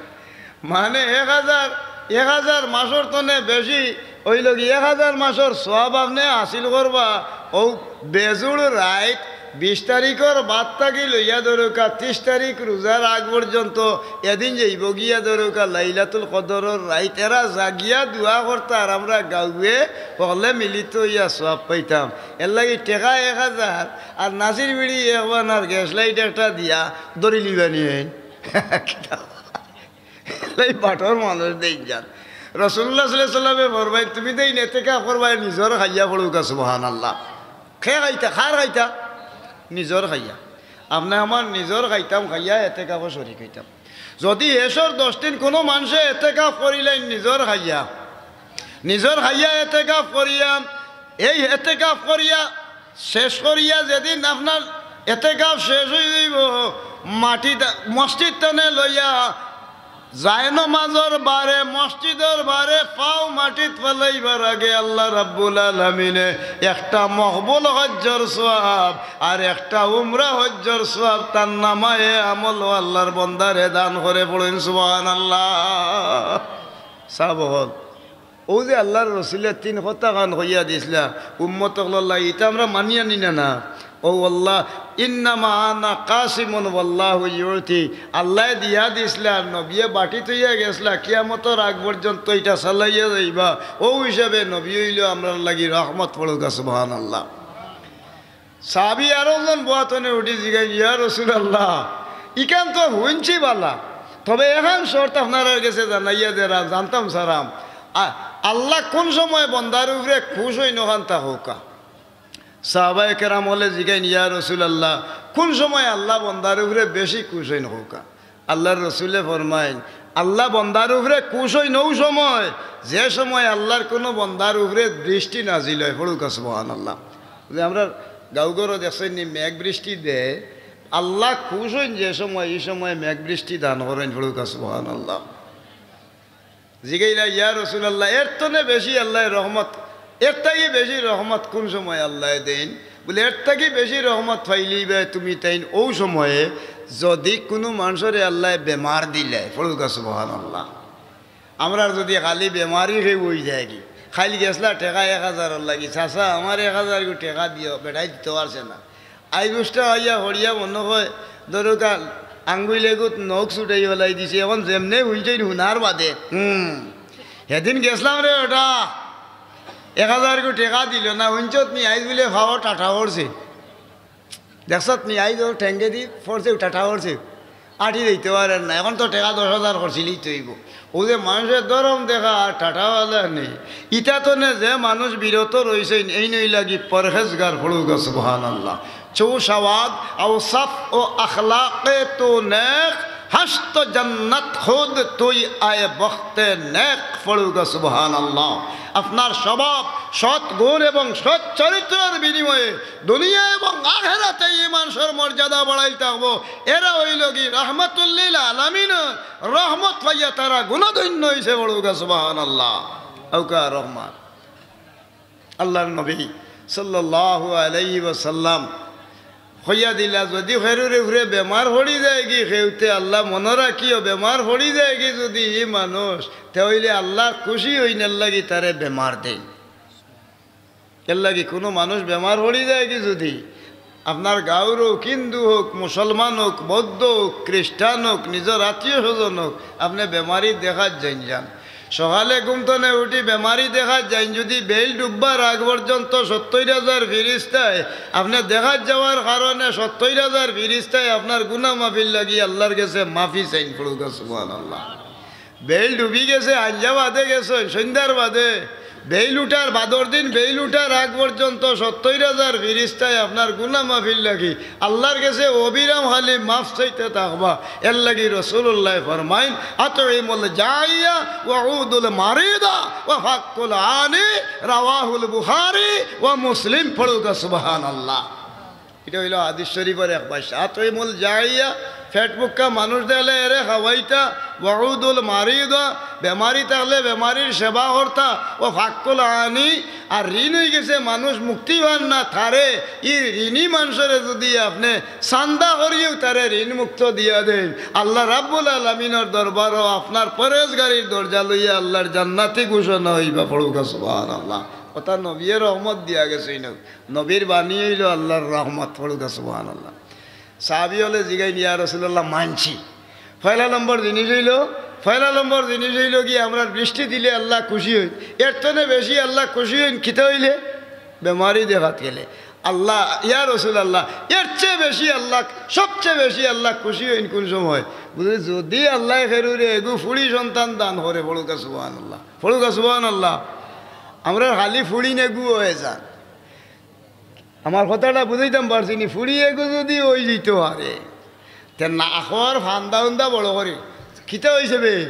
মানে এক হাজার, এক হাজার মাসর তনে বেশি অইলো গি, এক হাজার মাসর সওয়াব আপনে হাসিল করবা। ও বেজুড় রাইত বিশ তারিখর বাদ থাকি লইয়া ধরুকা তিশ তারিখ রোজার আগ পর্যন্ত, এদিন যাইব গিয়া ধরুকা লাইলাতুল কদরর রাইত। এরা জাগিয়া দোয়া করতা আর আমরা গাউয়ে হকলে মিলিত অইয়া সওয়াব পাইতাম। এর লাগি টেকা এক হাজার আর নাসির বিড়ি এক বানার গ্যাস লাইট একটা দিয়া ধরি লিবানি হইন। এই বাটর মানুষ দেইন যান। রাসূলুল্লাহ সাল্লাল্লাহু আলাইহি ওয়াসাল্লামে ফরমাইন, "তুমি দেইন এতেকাফ করবায় নিজর খাইয়া পড়ুকা, সুবহানাল্লাহ।" খে খাইতা, খার খাইতা? নিজর খাইয়া। আপনে আমার নিজর খাইতাম খাইয়া এতেকাফো শরিক হইতাম। যদি এশর দশ দিন কোনো মানুষে এতেকাফ করিলেন নিজর খাইয়া, নিজর খাইয়া এতেকাফ করিয়া, এই এতেকাফ করিয়া শেষ করিয়া যেদিন আপনার এতেকাফ শেষ হয়ে যাইব, মাটি দা-, মসজিদ তনে লইয়া যায় নমাজর বারে, মসজিদর বারে পাও মাটিত ফালাইবার আগে আল্লাহ রাব্বুল আলামিনে একটা মকবুল হজ্জর সওয়াব আর একটা উমরা হজ্জর সওয়াব তার নামায়ে আমল ও আল্লাহর বন্দারে দান করে। পড়ুন সুবহানাল্লাহ। সাব হল। ও যে আল্লাহর রসুলে তিন কথা খান কইয়া দিছলা, উম্মত অকলর লাগি, ইতা আমরা মানিয়া নি না, না? ও আল্লাহ, ইন্নামা আনা কাসিমুন ওয়াল্লাহু ইউতি। আল্লায় দিয়া দিছলা, নবিয়ে বাটি থইয়া গেছলা, কিয়ামতর আগ পর্যন্ত ইটা চালাইয়া যাইবা। ও হিসাবে নবী অইলো আমরার লাগি রহমত। পড়ুকা সুবহানাল্লাহ। সাহাবী আরো জন বওয়াতনে উঠি জিগাইন, "ইয়া রাসূলুল্লাহ, ইখান তো হুনছি বালা, তবে এখান শর্ত আপনারার গেছে জানাইয়া দেরাম, জানতাম সারাম, আ-, আল্লাহ কোন সময় বন্দার উপরে খুশ হইন ওখান তা হোকা?" সাহাবায়ে কেরাম হলে জিগাইন, "ইয়া রাসূলুল্লাহ, কোন সময় আল্লাহ বন্দার উপরে বেশি খুশ হইন হোকা?" আল্লাহর রসুলে ফরমাইন, আল্লাহ বন্দার উপরে খুশ হইন ও সময়, যে সময় আল্লাহর কোনো বন্দার উপরে বৃষ্টি নাজিল হয়। পড়ুকা সুবহানাল্লাহ। যে আমরা গাঁও ঘরো দেখছইন নি, মেঘ বৃষ্টি দেয়, আল্লাহ খুশ হইন যে সময়, এই সময় মেঘ বৃষ্টি দান করেন। পড়ুকা সুবহানাল্লাহ। জিগাইলা, "ইয়া রাসূলুল্লাহ, এর তনে বেশি আল্লাহ রহমত, এর থাকি বেশি রহমত কোন সময় আল্লাহ দেইন?" বলে, "এর থাকি বেশি রহমত পাইলিবায় তুমি তাইন ও সময়ে, যদি কোনো মানুষরে আল্লাহ বেমার দিলে।" পড়ুকা সুবহানাল্লাহ। আমরার যদি খালি বেমারি কেউ হয়ে যায় কি, খাইল গেছলা টেকা এক হাজারর লাগি, "চাচা, আমার এক হাজার গু টেকা দিও", বেটায় দিতে পারছে না। আইবুসটা আইয়া হরিয়া মনে হয়, ধরুকা, আঙ্গুল এগুত নখ ছুটাই হলাই দিছে। এখন যেমনে হুনছইন হুনার বাদে, "হুম, সেদিন গেছলাম রে ওটা, এক হাজার গু টেকা দিল না, হুনছত নি, আইজ বুলে ফাও টাটা পড়ছে। দেখছত নি, আইজ ওর ঠেঙ্গে দি পড়ছে, টাটা পড়ছে।" আটি দিতে পারেন না। এখন তো টেকা দশ হাজার করছিলেই তো অইব। ও যে মানুষের ধরম দেখা আর টাটাওয়ালা নেই, ইটা তো নে যে মানুষ বিরত রইছেন, এই নই লাগি পরহেজগার। পড়ুকা সুবহানাল্লাহ। চৌ সওয়াদ আওসাফ ও আখলাকে তো নেক, হাসত জন্নত খুদ তুই আয় বখতে নেক। পড়ুকা সুবহানাল্লাহ। আপনার স্বভাব, সৎ গুণ এবং সৎ চরিত্রের বিনিময়ে দুনিয়া এবং আখেরাতে এই মানুষের মর্যাদা বাড়াই থাকবো। এরা অইল কি রহমতুল্লিল আলামিন, রহমত পাইয়া তারা গুণধন্য হইছে। পড়ুকা সুবহানাল্লাহ। আউকা রহমান। আল্লাহর নবী সাল্লাল্লাহু আলাইহি ওয়াসাল্লাম কইয়া দিলা, যদি কেউর উপরে বেমার পড়ি যায় কি, কেউতে আল্লাহ মনে রাখিও, বেমার পড়ি যায় কি যদি ই মানুষ, তে অইলে আল্লাহ খুশি হইন, এর লাগি তারে বেমার দেইন। এর লাগি কোনো মানুষ বেমার পড়ি যায় কি যদি, আপনার গাঁওর হোক, হিন্দু হোক, মুসলমান হোক, বৌদ্ধ হোক, খ্রিস্টান হোক, নিজের আত্মীয় স্বজন হোক, আপনি বেমারি দেখাত যাইন যান। সকালে ঘুম তনে উঠি বেমারি দেখাত যাইন, যুদি বেইল ডুববার আগ পর্যন্ত সত্তইর হাজার ফিরিস্তায়, আপনে দেখাত যাওয়ার কারণে সত্তইর হাজার ফিরিস্তায় আপনার গুনা মাফির লাগি আল্লার গেছে মাফি চাইন। পড়ুক্কা সুবহানাল্লাহ। বেইল ডুবি গেছে, আঞ্জা বাদে গেছে, সন্ধ্যার বাদে, বেইল উঠার বাদর দিন, বেইল উঠার আগ পর্যন্ত সত্তইর হাজার ফিরিস্তায় আপনার গুনা মাফির লাগি আল্লার গেছে অবিরাম খালি মাফ চাইতে থাকবা। এর লাগি রসুলুল্লায় ফরমাইন, "আতইমুল জাইয়া ওয়া উদুল মারিদা ওয়া ফাক্কুল আনি", রাওয়াহুল বুখারী ওয়া মুসলিম। পড়ুক্কা সুবহানাল্লাহ। ইটা অইলো হাদিস শরীফর এক ভাষ্য। "আতইমুল জাইয়া", পেট ভুক্কা মানুষ দেখলে এরে খাওয়াইতা, "ওয়া উদুল মারিদা", বেমারি থাকলে বেমারির সেবা করতা, "ওয়া ফাক্কুল আনি", আর ঋণ অইগেছে মানুষ মুক্তি পার না, তারে, ই ঋণী মানষরে যুদি আপনে চান্দা করিয়াউ তারে ঋণ মুক্ত দিয়া দেইন, আল্লাহ রাব্বুল আলামিনর দরবারো আপনার পরেজগারির দরজা লইয়া আল্লার জান্নাতি ঘোষণা অইবা। পড়ুক্কা সুবহানাল্লাহ। অতা নবিয়ে রহমত দিয়া গেছইন। নবীর বাণী অইলো আল্লার রহমত। পড়ুক্কা সুবহানাল্লাহ। সাহাবী অকলে জিগাইন, "ইয়া রাসুলাল্লাহ, মানছি।" পয়লা নম্বর জিনিস অইলো, পয়লা নম্বর জিনিস অইলো কি, আমরার বৃষ্টি দিলে আল্লাহ খুশি অইন। এর তনে বেশি আল্লাহ খুশি অইন কিতা অইলে? বেমারি দেখাত গেলে। আল্লাহ, ইয়া রাসুলাল্লাহ, এর চেয়ে বেশি আল্লাহ, সবচেয়ে বেশি আল্লাহ খুশি অইন কুন সময়? বুঝলি, যুদি আল্লায় কেউরে এগু ফুড়ি সন্তান দান করে, পড়ুক্কা সুবহানাল্লাহ, পড়ুক্কা সুবহানাল্লাহ। আমরার খালি ফুড়িন এগু অইযান। আমার কথাটা বুঝাইতাম পারছি নি? ফুড়ি এগু যুদি অইযিতো পারে, তে না অর ফান্দা উন্দা বড় করি। কিতা অইছে বে?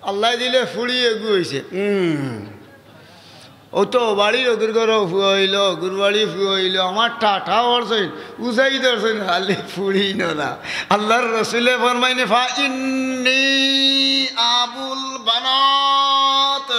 আল্লায় দিলে ফুড়ি এগু অইছে। হুম। অউ তো বাড়ির অগুর ঘরো ফুয়া অইলো, অগুর বাড়ি ফুয়া অইলো, আমার টাটা অরছইন, উজাই ধরছইন, খালি ফুড়ি নরা। আল্লার রসুলে ফরমাইন, "ফা ইন্নি আবুল বানাত।"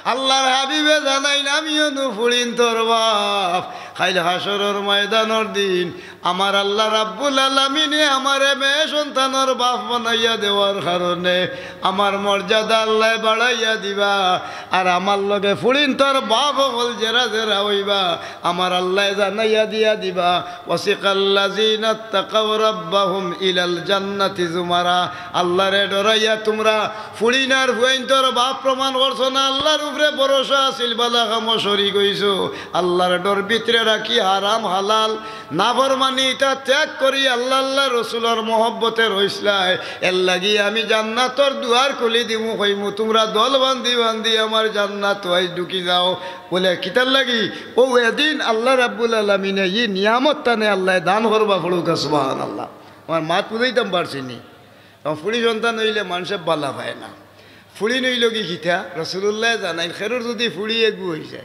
আল্লার হাবিবে জানাইন, "আমি অনু ফুড়িন্তর বাপ।" কাইল হাশরর ময়দানর দিন আমার আল্লাহ রাব্বুল আলামিনে আমারে মেয়ে সন্তানর বাপ বানাইয়া দেওয়ার কারণে আমার মর্যাদা আল্লায় বাড়াইয়া দিবা। আর আমার লগে ফুড়িন্তর বাপ অকল যেরা যেরা অইবা, আমার আল্লায় জানাইয়া দিয়া দিবা, "ওয়াসিকাল্লাযীনাত্তাকাও রাব্বাহুম ইলাল জান্নাতি যুমারা।" আল্লারে ডরাইয়া তুমরা ফুড়িন আর ফুয়াইন্তর বাপ প্রমাণ করছো না, আল্লার উপরে ভরসা আছিল, বালা কামো শরিক অইছো, আল্লার ডর ভিতরে রাখি হারাম হালাল নাফরমানি ইতা ত্যাগ করি আল্লাহ, আল্লার রসুলর মহব্বতে রইছলায়। এর লাগি আমি জান্নাতর দুয়ার খুলি দিমু, কইমু, "তুমরা দল বান্ধি বান্ধি আমার জান্নাতো আইজ ঢুকি যাও।" বলে, কিতার লাগি? অউ এদিন আল্লাহ রাব্বুল আলামিনে ই নিয়ামত তানে আল্লায় দান করবা। পড়ুক্কা সুবহানাল্লাহ। আমার মাত বুঝাইতাম পারছি নি? তখন ফুড়ি সন্তান অইলে মানষে বালা পায় না। ফুড়ি অইলো কি কিতা? রসুলুল্লায় জানাইন, কেউর যুদি ফুড়ি এগু অইযায়,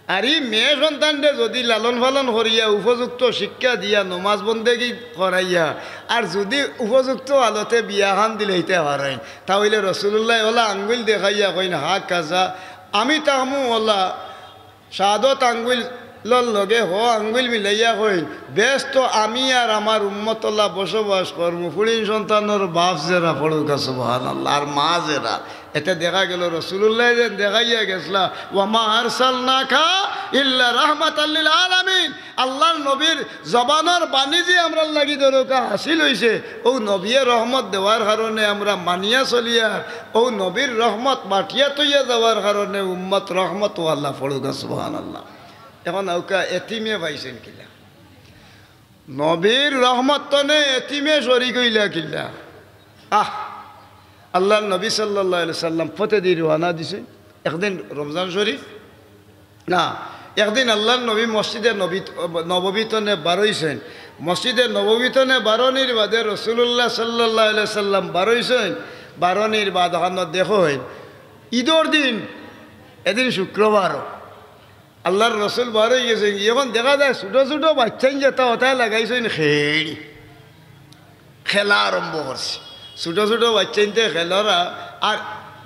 আর ই মেয়ে সন্তানরে যুদি লালন পালন করিয়া, উপযুক্ত শিক্ষা দিয়া, নমাজ বন্দেগি করাইয়া, আর যুদি উপযুক্ত আলতে বিয়াখান দিলাইতা পারইন, তা অইলে রসুলুল্লায় অলা আঙ্গুইল দেখাইয়া কইন, "হাকাযা, আমি থাকমু অলা শাহাদত আঙ্গুইলর লগে হ আঙ্গুইল মিলাইয়া কইন, 'বেহেস্তো আমি আর আমার উম্মত অলা বসবাস করমু, ফুড়িন সন্তানর বাপ যেরা।'" পড়ুক্কা সুবহানাল্লাহ। আর মা যেরা, এতে দেখা গেলো রসুলুল্লায় যেন দেখাইয়া গেছলা, "ওয়া মা আরসালনাকা ইল্লা রাহমাতাল লিল আলামিন।" আল্লার নবীর জবানর বাণী যে আমরার লাগি দরকার হাসিল অইছে, অউ নবিয়ে রহমত দেওয়ার কারণে আমরা মানিয়া চলিয়ার, অউ নবীর রহমত বাটিয়া থইয়া যাওয়ার কারণে উম্মত রহমত ওয়ালা। পড়ুক্কা সুবহানাল্লাহ। এখন আউক্কা এতিমে পাইছইন কিলা? নবীর রহমত তনে এতিমে শরিক অইলা কিলা? আহ, আল্লার নবী সাল্লাল্লাহু আলাইহি সাল্লাম পথেদি রওয়ানা দিছইন। একদিন রমজান শরিফ না, একদিন আল্লার নবী মসজিদে নবী, নববী তনে বারইছইন। মসজিদে নববী তনে বারনির বাদে রসুলুল্লাহ সাল্লাল্লাহু আলাইহি সাল্লাম বারইছইন। বারনির বাদ অখানো দেখইন, ইদর দিন, এদিন শুক্রবার, আল্লার রসুল বারই গেছইন। এখন দেখা যায় ছুটো ছুটো বাইচ্চাইন যেতা অতায় লাগাইছইন খেইল, খেলা আরম্ভ করছে। ছুটো ছুটো বাইচ্চাইন্তে খেলরা, আর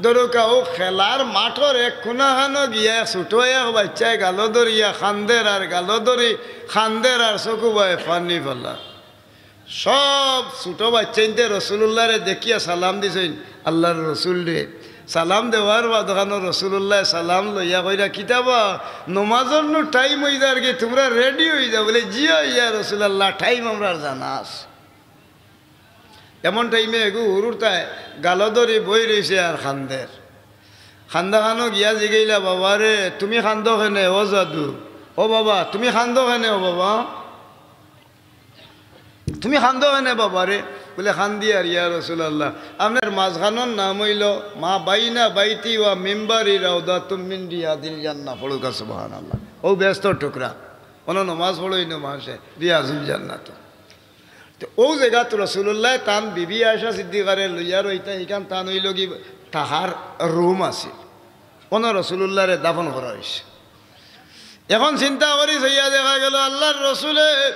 ধরউক্কা অউ খেলার মাঠর এক কুনাখানো গিয়া ছুটো এক বাইচ্চায় গালো ধরিয়া কান্দের আর গালো ধরি কান্দের আর চকু বায় পানি ফালার। সব ছুটো বাইচ্চাইন্তে রসুলুল্লারে দেখিয়া সালাম দিছইন, আল্লার রসুলরে। সালাম দেওয়ার বাদ অখানো রসুলুল্লায় সালাম লইয়া কইরা, "কিতা বা, নমাজর নু টাইম অইযার গি, তুমরা রেডি অইযাও।" বলে, "জি অয় ইয়া রসুলাল্লাহ, টাইম আমরার জানা আছে।" এমন টাইমে এগু হুরুতায় গালো ধরি বই রইছে আর কান্দের। কান্দাখানো গিয়া জিগাইলা, "বাবারে, তুমি কান্দো কেনে ও যাদু? ও বাবা, তুমি কান্দো কেনে ও বাবা? তুমি কান্দো কেনে বাবারে?" বুলে, "কান্দিয়ার ইয়া রাসুলাল্লাহ, আপনার মাঝখানোর নাম অইলো মা বাইনা বাইতি ওয়া মিম্বারি রাউদাতুম মিন রিয়াদিল জান্নাহ।" পড়ুক্কা সুবহানাল্লাহ। অউ বেহেস্তর টুকরা, অনো নমাজ পড়ইন মানষে, রিয়াদিল জান্নাহ। তে অউ জাগাত রাসুলুল্লায় তান বিবি আয়েশা সিদ্দিকারে লইয়া রইতা, ইখান তান অইলো গি থাকার রুম আছিল। অনো রাসুলুল্লারে দাফন করা অইছে। এখন চিন্তা করি চাইয়া দেখা গেলো আল্লার রাসুলে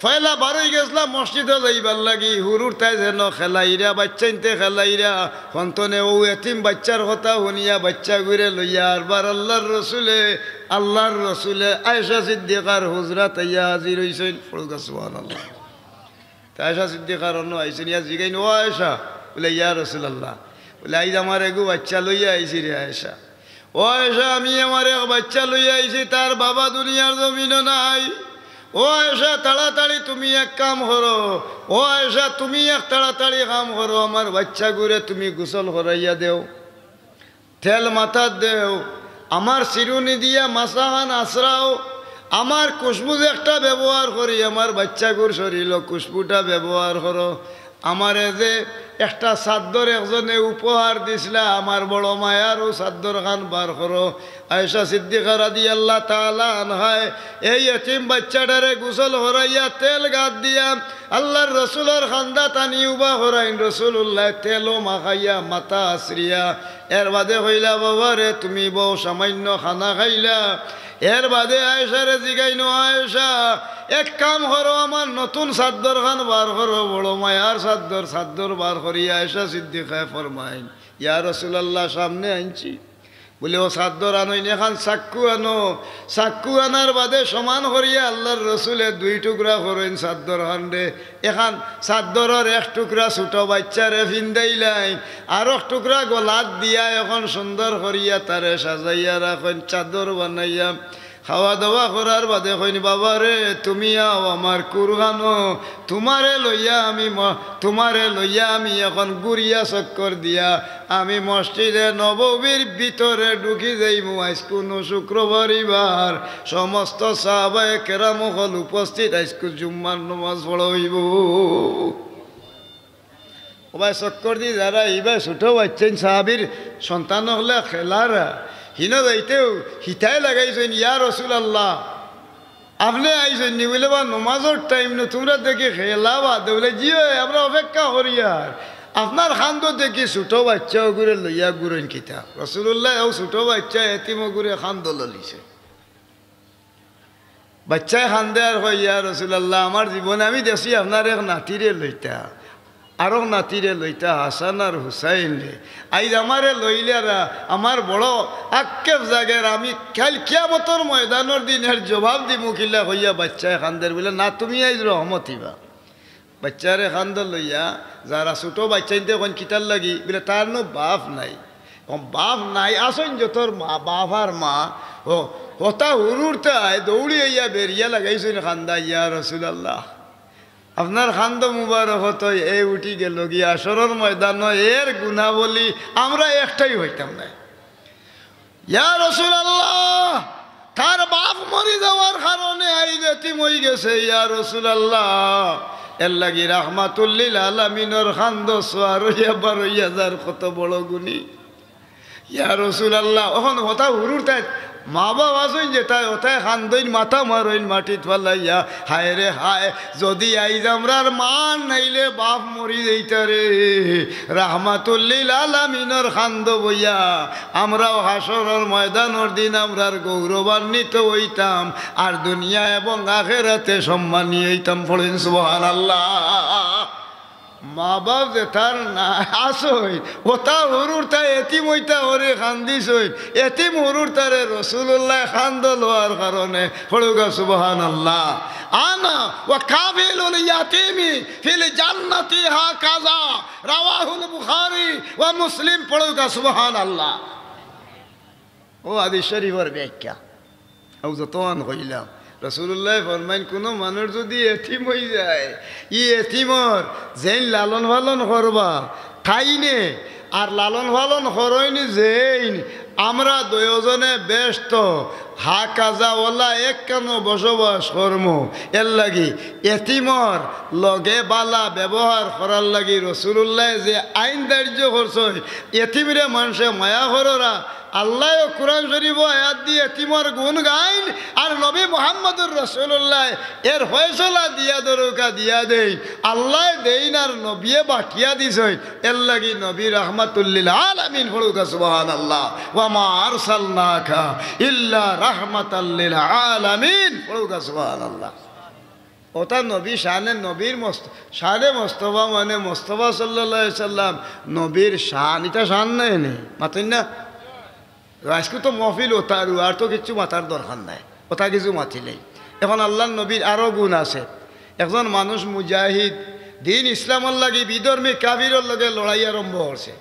পয়লা বারই গেছলা মসজিদো যাইবার লাগি, হুরুতায় যেন খেলাইরা, বাইচ্চাইন্তে খেলাইরা, হন্তনে অউ এতিম বাইচ্চার কথা হুনিয়া বাইচ্চাগুরে লইয়া আরবার আল্লার রাসুলে, আল্লার রাসুলে আয়েশা সিদ্দিকার হুজরাত আইয়া হাজির অইছইন। পড়ুক্কা সুবহানাল্লাহ। তে আয়েশা সিদ্দিকার অনো আইছইন, ইয়া জিগাইন, "ও আয়েশা।" বুলে, "ইয়া রাসুলাল্লাহ।" বুলে, "আইজ আমার এগু বাইচ্চা লইয়া আইছি রে আয়েশা। ও আয়েশা, আমি আমার এক বাইচ্চা লইয়া আইছি, তার বাবা দুনিয়ার জমিনো নাই। ও আয়েশা, তাড়াতাড়ি তুমি এক কাম করো, ও আয়েশা, তুমি এক তাড়াতাড়ি কাম করো, আমার বাইচ্চাগুরে তুমি গোসল করাইয়া দেও।" তেল মাথাত দেও, আমার চিরুনি দিয়া মাথাখান আছড়াও, আমার খুশবু যে একটা ব্যবহার করি, আমার বাইচ্চাগুর শরীলো খুশবুটা ব্যবহার করো। আমারে যে একটা চাদ্দর একজনে উপহার দিছলা, আমার বড় মায়ার অউ চাদ্দরখান বার করো। আয়েশা সিদ্দিকা রাদিয়াল্লাহু তাআলা আনহায় এই এতিম বাইচ্চাটারে গোসল করাইয়া তেল গাত দিয়া আল্লার রাসুলর কান্দাত আনি উবা করাইন। রাসুলুল্লায় তেলও মাখাইয়া মাথা আছড়িয়া এরবাদে কইলা, "বাবারে, তুমি বউ সামাইন্য খানা খাইলা।" এরবাদে আয়েশারে জিগাইন, "ও আয়েশা, এক কাম করো, আমার নতুন চাদ্দরখান বার করো।" বড় মায়ার চাদ্দর, চাদ্দর বার করি আয়েশা সিদ্দিকায় ফরমাইন, "ইয়া রাসুলাল্লাহ, সামনে আনছি।" বুলে, "ও চাদ্দর আনইন, এখান চাক্কু আনো।" চাক্কু আনার বাদে সমান করিয়া আল্লার রাসুলে দুই টুকরা করইন চাদ্দরখানরে। এখান চাদ্দরর এক টুকরা ছুটো বাইচ্চারে ফিন্দাইলাইন, আরক টুকরা গলাত দিয়া এখন সুন্দর করিয়া তারে সাজাইয়া রাখইন, চাদর বানাইয়া। খাওয়া দাওয়া করার বাদে কইন, "বাবারে, তুমি আও আমার কুরখানো, তুমারে লইয়া আমি ম-, তুমারে লইয়া আমি এখন ঘুরিয়া চক্কর দিয়া আমি মসজিদে নববীর ভিতরে ঢুকি যাইমু। আইজ কুনু শুক্রবারি বার, সমস্ত সাহাবায়ে কেরাম অকল উপস্থিত, আইজ কু জুম্মার নমাজ পড়া অইবো।" অবায় চক্কর দি যারা, ইবায় ছুটো বাইচ্চাইন সাহাবির সন্তান অকলে খেলারা, হিনো যাইতেউ হিতায় লাগাইছইন, "ইয়া রাসুলাল্লাহ, আপনে আইছইন নি?" বুলে, "বা নমাজর টাইম নু, তুমরা দেখি খেলা বাদে।" বুলে, "জি অয়, আমরা অপেক্ষা করিয়ার। আপনার কান্দো দেখি ছুটো বাইচ্চা অগুরে লইয়া ঘুরইন কিতা?" রাসুলুল্লায় অউ ছুটো বাইচ্চা এতিম অগুরে কান্দো ললিছে। বাইচ্চায় কান্দে আর কয়, "ইয়া রাসুলাল্লাহ, আমার জীবনে আমি দেখছি আপনার এক নাতিরে লইতা, আরক নাতিরে লইতা, হাসান আর হুসাইনরে। আইজ আমারে লইলারা, আমার বড় আক্ষেপ জাগের, আমি কাইল কিয়ামতর ময়দানর দিন এর জবাব দিমু কিলা?" কইয়া বাইচ্চায় কান্দের। বুলে, "না, তুমি আইজ রহমত অইবা।" বাইচ্চারে কান্দো লইয়া যারা ছুটো বাইচ্চাইন্তে কইন, "কিতার লাগি?" বুলে, "তার নু বাফ নাই।" অখন বাফ নাই, আছইন যতর মা, বাফ আর মা, ও, হতা হুরুতায় দৌড়ি আইয়া বেরিয়া লাগাইছইন কান্দা, "ইয়া রাসুলাল্লাহ, আপনার কান্দো মুবারকত এ উঠি গেলো গি হাশরর ময়দানো, এর গুনাবলি আমরা একটাইও পাইতাম নায়।" ইয়া রাসুলাল্লাহ, তার বাফ মরি যাওয়ার কারণে আইজ এতিম অইগেছে, ইয়া রাসুলাল্লাহ। এরলাগি রাহমাতুল্লিল আলামিনর কান্দো সোয়ার অইয়া বারইয়া যার কত বড় গুনি। ইয়া রাসুলাল্লাহ, অখন হতা হুরুতায় মা-বাফ আছইন যেতায়, অতায় কান্দইন, মাথা মারইন মাটিত ফালাইয়া, "হায়রে হায়, যুদি আইজ আমরার মা নাইলে বাফ মরি যাইতারে।" রাহমাতুল্লিল আলামিনর কান্দো বইয়া আমরাও হাশরর ময়দানর দিন আমরার গৌরবান্বিত অইতাম, আর দুনিয়া এবং আখেরাতে সম্মানী অইতাম। পড়ইন সুবহানাল্লাহ। মা-বাফ যেতার না আছইন, অতা হুরুতায় এতিম অইতা করি কান্দিছইন, এতিম হুরুতারে রাসুলুল্লায় কান্দো লওয়ার কারণে। পড়ুক্কা সুবহানাল্লাহ। আনা ওয়া কাফিলুল ইয়াতিমি ফিল জান্নাতি হাকাযা, রাওয়াহুল বুখারী ওয়া মুসলিম। পড়ুক্কা সুবহানাল্লাহ। অউ হাদিস শরিফর ব্যাখ্যা। অউ যতখান কইলাম, রাসুলুল্লায় ফরমাইন, কুনু মানুষ যুদি এতিম অইযায়, ই এতিমর যেইন লালন-পালন করবা, তাইনে আর লালন পালন করইন যেইন, আমরা দুইওজনে বেহেস্তো হাকাজা ওলা একখানো বসবাস করমু। এরলাগি এতিমর লগে বালা ব্যবহার করার লাগি রসুলুল্লায় যে আইন ধার্য করছইন, এতিমরে মানষে মায়া কররা, আল্লায়ও কুরআন শরিফো আয়াত দি এতিমর গুণ গাইন, আর নবী মুহাম্মদুর রসুলুল্লায় এর ফয়সলা দিয়া দরুকা দিয়া দেইন। আল্লায় দেইন আর নবিয়ে বাটিয়া দিছইন, এরলাগি নবী রাহমাতুল্লিল আলামিন। পড়ুকা সুবহানাল্লাহ। ওয়া মা আরসালনাকা ইল্লা রাহমাতাল্লিল আলামিন। পড়ুকা সুবহানাল্লাহ। ওটা নবী শানে, নবীর মস্ত-, শানে মোস্তফা মানে মোস্তফা সাল্লাল্লাহু আলাইহি সাল্লাম নবীর শান। ইটা শান নায় নি? মাতইন না? আইজকু তো মহফিল ওটারু, আর তো কিচ্ছু মাতার দরকার নাই, ওটা কিছু মাতিলেই। এখন আল্লার নবীর আরো গুণ আছে। একজন মানুষ মুজাহিদ, দিন ইসলামর লাগি বিধর্মী কাফিরর লগে লড়াই আরম্ভ করছে।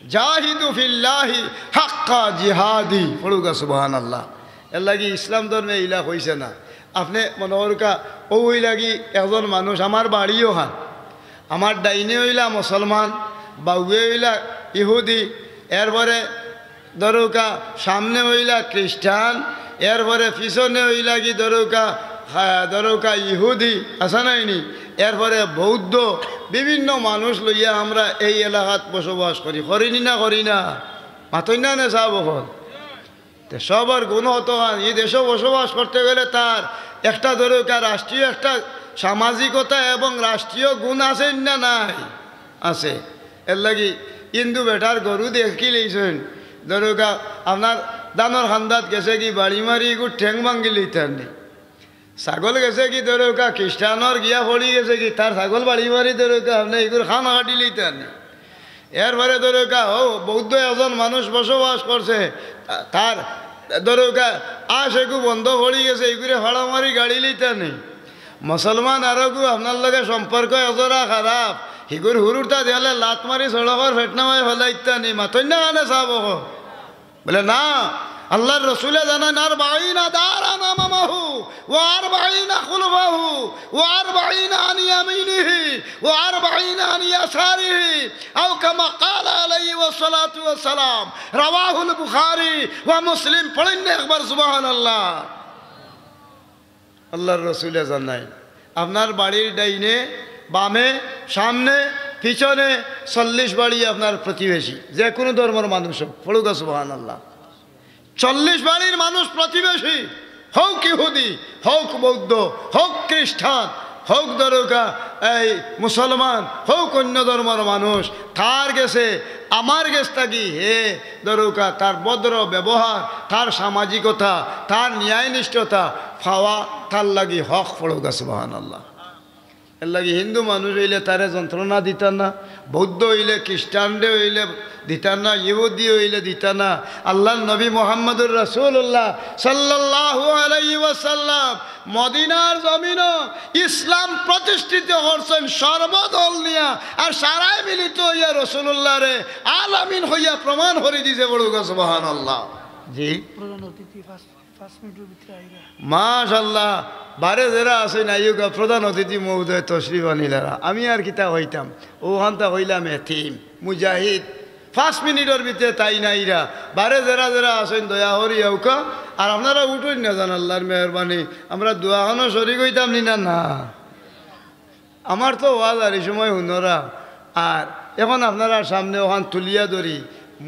জাহিদু ফিল্লাহি হাক্কা জিহাদি। পড়ুকা সুবহানাল্লাহ। এরলাগি ইসলাম ধর্মে ইলা কইছে না। আপনে মনো করুকা, অউ অইলাগি একজন মানুষ, আমার বাড়ি অখান, আমার ডাইনে অইলা মুসলমান, বাউয়ে অইলা ইহুদি, এরপরে দরুকা সামনে অইলা খ্রিস্টান, এরপরে পিছনে অইলাগি দরুকা, হা, দরুকা ইহুদি, আছে নায় নি? এরপরে বৌদ্ধ, বিভিন্ন মানুষ লইয়া আমরা এই এলাকাত বসবাস করি। করি নি না, করি না? মাতইন না নে সাব অকল। তে সবর গুণ অতখান, ই দেশো বসবাস করতে গেলে তার একটা দরুকা রাষ্ট্রীয় একটা সামাজিকতা এবং রাষ্ট্রীয় গুণ আছে না নাই? আছে। এরলাগি হিন্দু বেটার গরু দেখিলাইছইন, দরুকা আপনার ধানর কান্দাত গেছেগি বাড়ি মারি ইগুর ঠেং ভাঙ্গিলিতা নি। ছাগল গেছেগি দরুকা খ্রিস্টানর গিয়া পড়িগেছেগি, তার ছাগল বাড়ি মারি দরুকা আপনে ইগুর কান কাটিলিতা নি। এরপরে দরুকা, ও, বৌদ্ধ একজন মানুষ বসবাস করছে, তা-, তার দরুকা আশ এগু বন্ধ পড়িগেছে, ইগুরে ফাড়া মারি গাড়িলিতা নি। মুসলমান আরোগু আপনার লগে সম্পর্ক এজরা খারাপ, হিগুর হুরুতা দিয়ালে লাত মারি সড়কর ফেটনামায় ফালাইতা নি। মাতইন না নে সাব অকল। বলে, না, আল্লার রসুলে জানাইন, আরবাইনা দারান আমামাহু, ওয়া আরবাইনা খুলফাহু, ওয়া আরবাইনা আন ইয়ামিনিহি, ওয়া আরবাইনা আন ইয়াসারিহি, আও কামা ক্বালা আলাইহি ওয়াসসালাতু ওয়াসসালাম। রাওয়াহুল বুখারী ওয়া মুসলিম। পড়ইন না একবার সুবহানাল্লাহ। আল্লার রসুলে জানাইন, আপনার বাড়ির ডাইনে, বামে, সামনে, পিছনে চল্লিশ বাড়ি আপনার প্রতিবেশী, যে কুনু ধর্মর মানুষ অউক, পড়ুকা সুবহানাল্লাহ। চল্লিশ বাড়ির মানুষ প্রতিবেশী, হউক ইহুদি, হউক বৌদ্ধ, হউক খ্রিস্টান, হউক দরুকা এই মুসলমান, হউক অইন্য ধর্মর মানুষ, তার গেছে আমার গেছ থাকি হে দরুকা তার ভদ্র ব্যবহার, তার সামাজিকতা, তার ন্যায়নিষ্ঠতা পাওয়া তার লাগি হক। পড়ুকা সুবহানাল্লাহ। এরলাগি হিন্দু মানুষ অইলে তারে যন্ত্রণা দিতা না, বৌদ্ধ অইলে, খ্রিস্টানরে অইলে দিতা না, ইহুদি অইলে দিতা না। আল্লার নবী মুহাম্মদুর রাসুলুল্লাহ সাল্লাল্লাহু আলাইহি ওয়াসাল্লাম মদিনার জমিনো ইসলাম প্রতিষ্ঠিত করছইন সর্বদল নিয়া, আর সারায় মিলিত অইয়া রসুলুল্লাহরে আল আমিন কইয়া প্রমাণ করি দিছে। পড়ুকা সুবহানাল্লাহ। জি। প্রধান অতিথি পাঁচ, পাঁচ মিনিটর ভিতরে আইরা। মাশাআল্লাহ, বারে যেরা আছইন আইউক্কা, প্রধান অতিথি মহোদয় তশরিফ আনিলারা। আমি আর কিতা কইতাম, অখানতা কইলাম এতিম, মুজাহিদ, পাঁচ মিনিটর ভিতরে তাইন আইরা। বারে যেরা যেরা আছইন দয়া করি আউক্কা, আর আপনারা উঠইন না যান, আল্লার মেহেরবানি। আমরা দোয়াখানো শরিক অইতাম নি না? না। আমার তো ওয়াজ আর ই সময় হুনরা, আর এখন আপনারার সামনে অখান তুলিয়া ধরি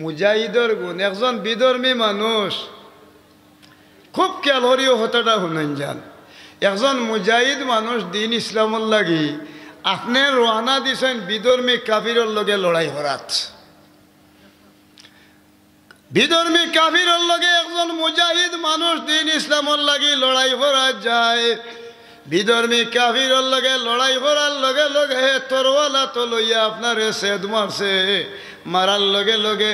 মুজাহিদর গুণ। একজন বিধর্মী মানুষ, খুব খেয়াল করিও কথাটা হুনইন যান। একজন মুজাহিদ মানুষ দিন ইসলামর লাগি, আপনে রওয়ানা দিছইন বিধর্মী কাফিরর লগে লড়াই করাত। বিধর্মী কাফিরর লগে একজন মুজাহিদ মানুষ দিন ইসলামর লাগি লড়াই করাত যায়। বিধর্মী কাফিরর লগে লড়াই করার লগে লগে হে তরোয়াল আতো লইয়া আপনারে ছেদ মারছে। মারার লগে লগে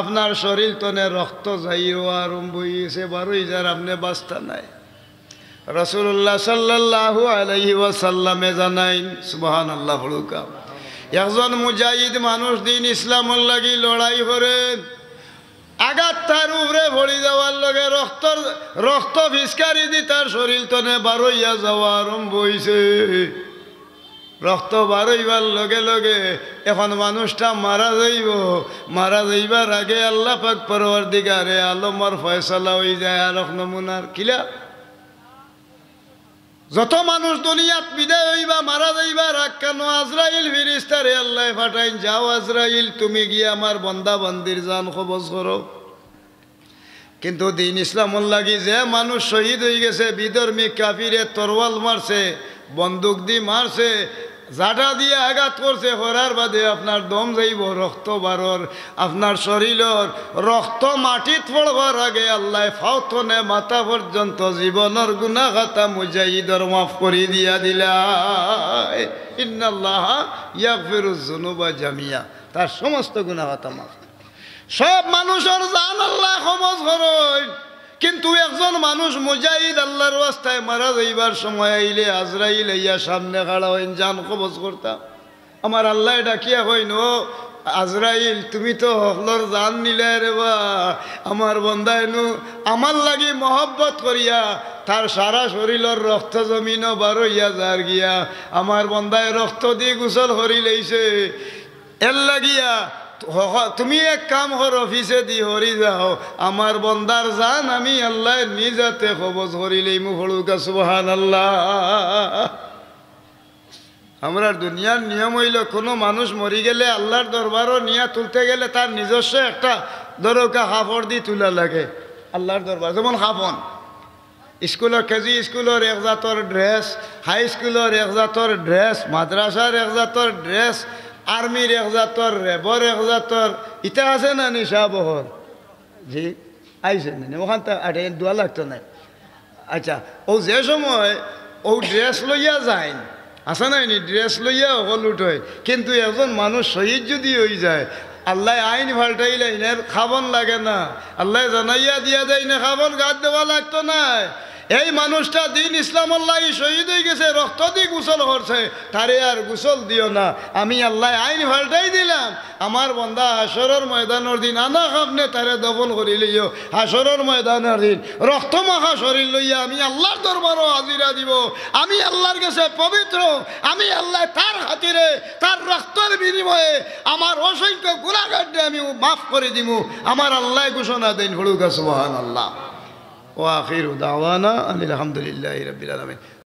আপনার শরীল তনে রক্ত যাইওয়া আরম্ভ অইগেছে, বারই যার, আপনে বাঁচতা নায়। রাসুলুল্লাহ সাল্লাল্লাহু আলাইহি ওয়াসাল্লামে জানাইন, সুবহানাল্লাহ পড়ুক্কা, একজন মুজাহিদ মানুষ দিন ইসলামর লাগি লড়াই করের, আঘাত তার উপরে পড়ি যাওয়ার লগে রক্তর, রক্ত ফিসকারি দি তার শরীল তনে বারইয়া যাওয়া আরম্ভ অইছে। রক্ত বার অইবার লগে লগে অখন মানুষটা মারা যাইবো। মারা যাইবার আগে আল্লাহ পাক পরওয়ারদিগারে আলমর ফয়সালা অই যায়। আরক নমুনার কিলা? যত মানুষ দুনিয়াত বিদায় অইবা, মারা যাইবার আগ খানো আজরাইল ফিরিস্তারে আল্লায় পাঠাইন, "যাও আজরাইল, তুমি গিয়া আমার বন্দা বান্দির জান কবজ করো।" কিন্তু দিন ইসলামর লাগি যে মানুষ শহীদ অইগেছে, বিধর্মী কাফিরে তরোয়াল মারছে, বন্দুক দি মারছে, জাটা দিয়া আঘাত করছে, করার বাদে আপনার দম যাইবো, রক্ত বারর, আপনার শরীলর রক্ত মাটিত পড়বার আগে আল্লায় ফাও থনে মাথা পর্যন্ত জীবনর গুনা খাতা মুজাহিদর মাফ করি দিয়া দিলা। ইন্নাল্লাহা ইয়াগফিরুজ জুনুবা জামিয়া, তার সমস্ত গুনা খাতা মাফ। সব মানুষর জান আল্লায় কবজ করইন, কিন্তু একজন মানুষ মুজাহিদ আল্লাহর ওয়াস্তায় মারা যাইবার সময় আইলে আজরাইল আইয়া সামনে খাড়া অইন, জান কবজ করতা। আমার আল্লায় ডাকিয়া কইন, "ও আজরাইল, তুমি তো হকলর জান নিলায় রে বা, আমার বন্দায় নু আমার লাগি মহব্বত করিয়া তার সারা শরীলর রক্ত জমিনো বার অইয়া যার গিয়া, আমার বন্দায় রক্ত দি গোসল করি লইছে।" এর লাগিয়া হ-, হ-, তুমি এক কাম করো, পিছেদি হরি যাও, আমার বন্দার জান আমি আল্লায় নিজ আতে কবজ করি লইমু। পড়ুক্কা সুবহানাল্লাহ। আমরার দুনিয়ার নিয়ম অইলো, কুনু মানুষ মরি গেলে আল্লাহর দরবারো নিয়া তুলতে গেলে তার নিজস্ব একটা, ধরুক্কা, কাপড় দি তুলা লাগে আল্লাহর দরবার, যেমন কাফন। স্কুলর, কেজি স্কুলর এক জাতর ড্রেস, হাই স্কুলর এক জাতর ড্রেস, মাদ্রাসার এক জাতর ড্রেস, আর্মির এক জাতর, র্যাবর এক জাতর, ইতা আছে না নি শাহ বহর? জি, আইছে না নি? অখানতা আটে দোয়া লাগতো নায়। আচ্ছা, অউ যে সময় অউ ড্রেস লইয়া যাইন, আছে নায় নি, ড্রেস লইয়া হকল উঠে, কিন্তু একজন মানুষ শহীদ যুদি অই যায়, আল্লায় আইন পাল্টাইলা, ইনের কাফন লাগে না। আল্লায় জানাইয়া দিয়া দেয়, ইনে কাফন গাত দেওয়া লাগতো নায়। এই মানুষটা দিন ইসলামর লাগি শহীদ অইগেছে, রক্ত দি গোসল করছে, তারে আর গোসল দিও না। আমি আল্লায় আইন পাল্টাই দিলাম, আমার বন্দা হাশরর ময়দানর দিন আনা কাফনে তারে দফন করি লইও। হাশরর ময়দানর দিন রক্ত মাখা শরীর লইয়া আমি আল্লাহর দরবারো হাজিরা দিবো। আমি আল্লাহর গেছে পবিত্র, আমি আল্লায় তার খাতিরে, তার রক্তর বিনিময়ে আমার অসংখ্য গুনাহগাররে আমি মাফ করি দিমু। আমার আল্লায় ঘোষণা দেইন, পড়ুক্কা সুবহানাল্লাহ। ওয়া আখিরু দাওয়ানা আনিল হামদুলিল্লাহি রাব্বিল আলামিন।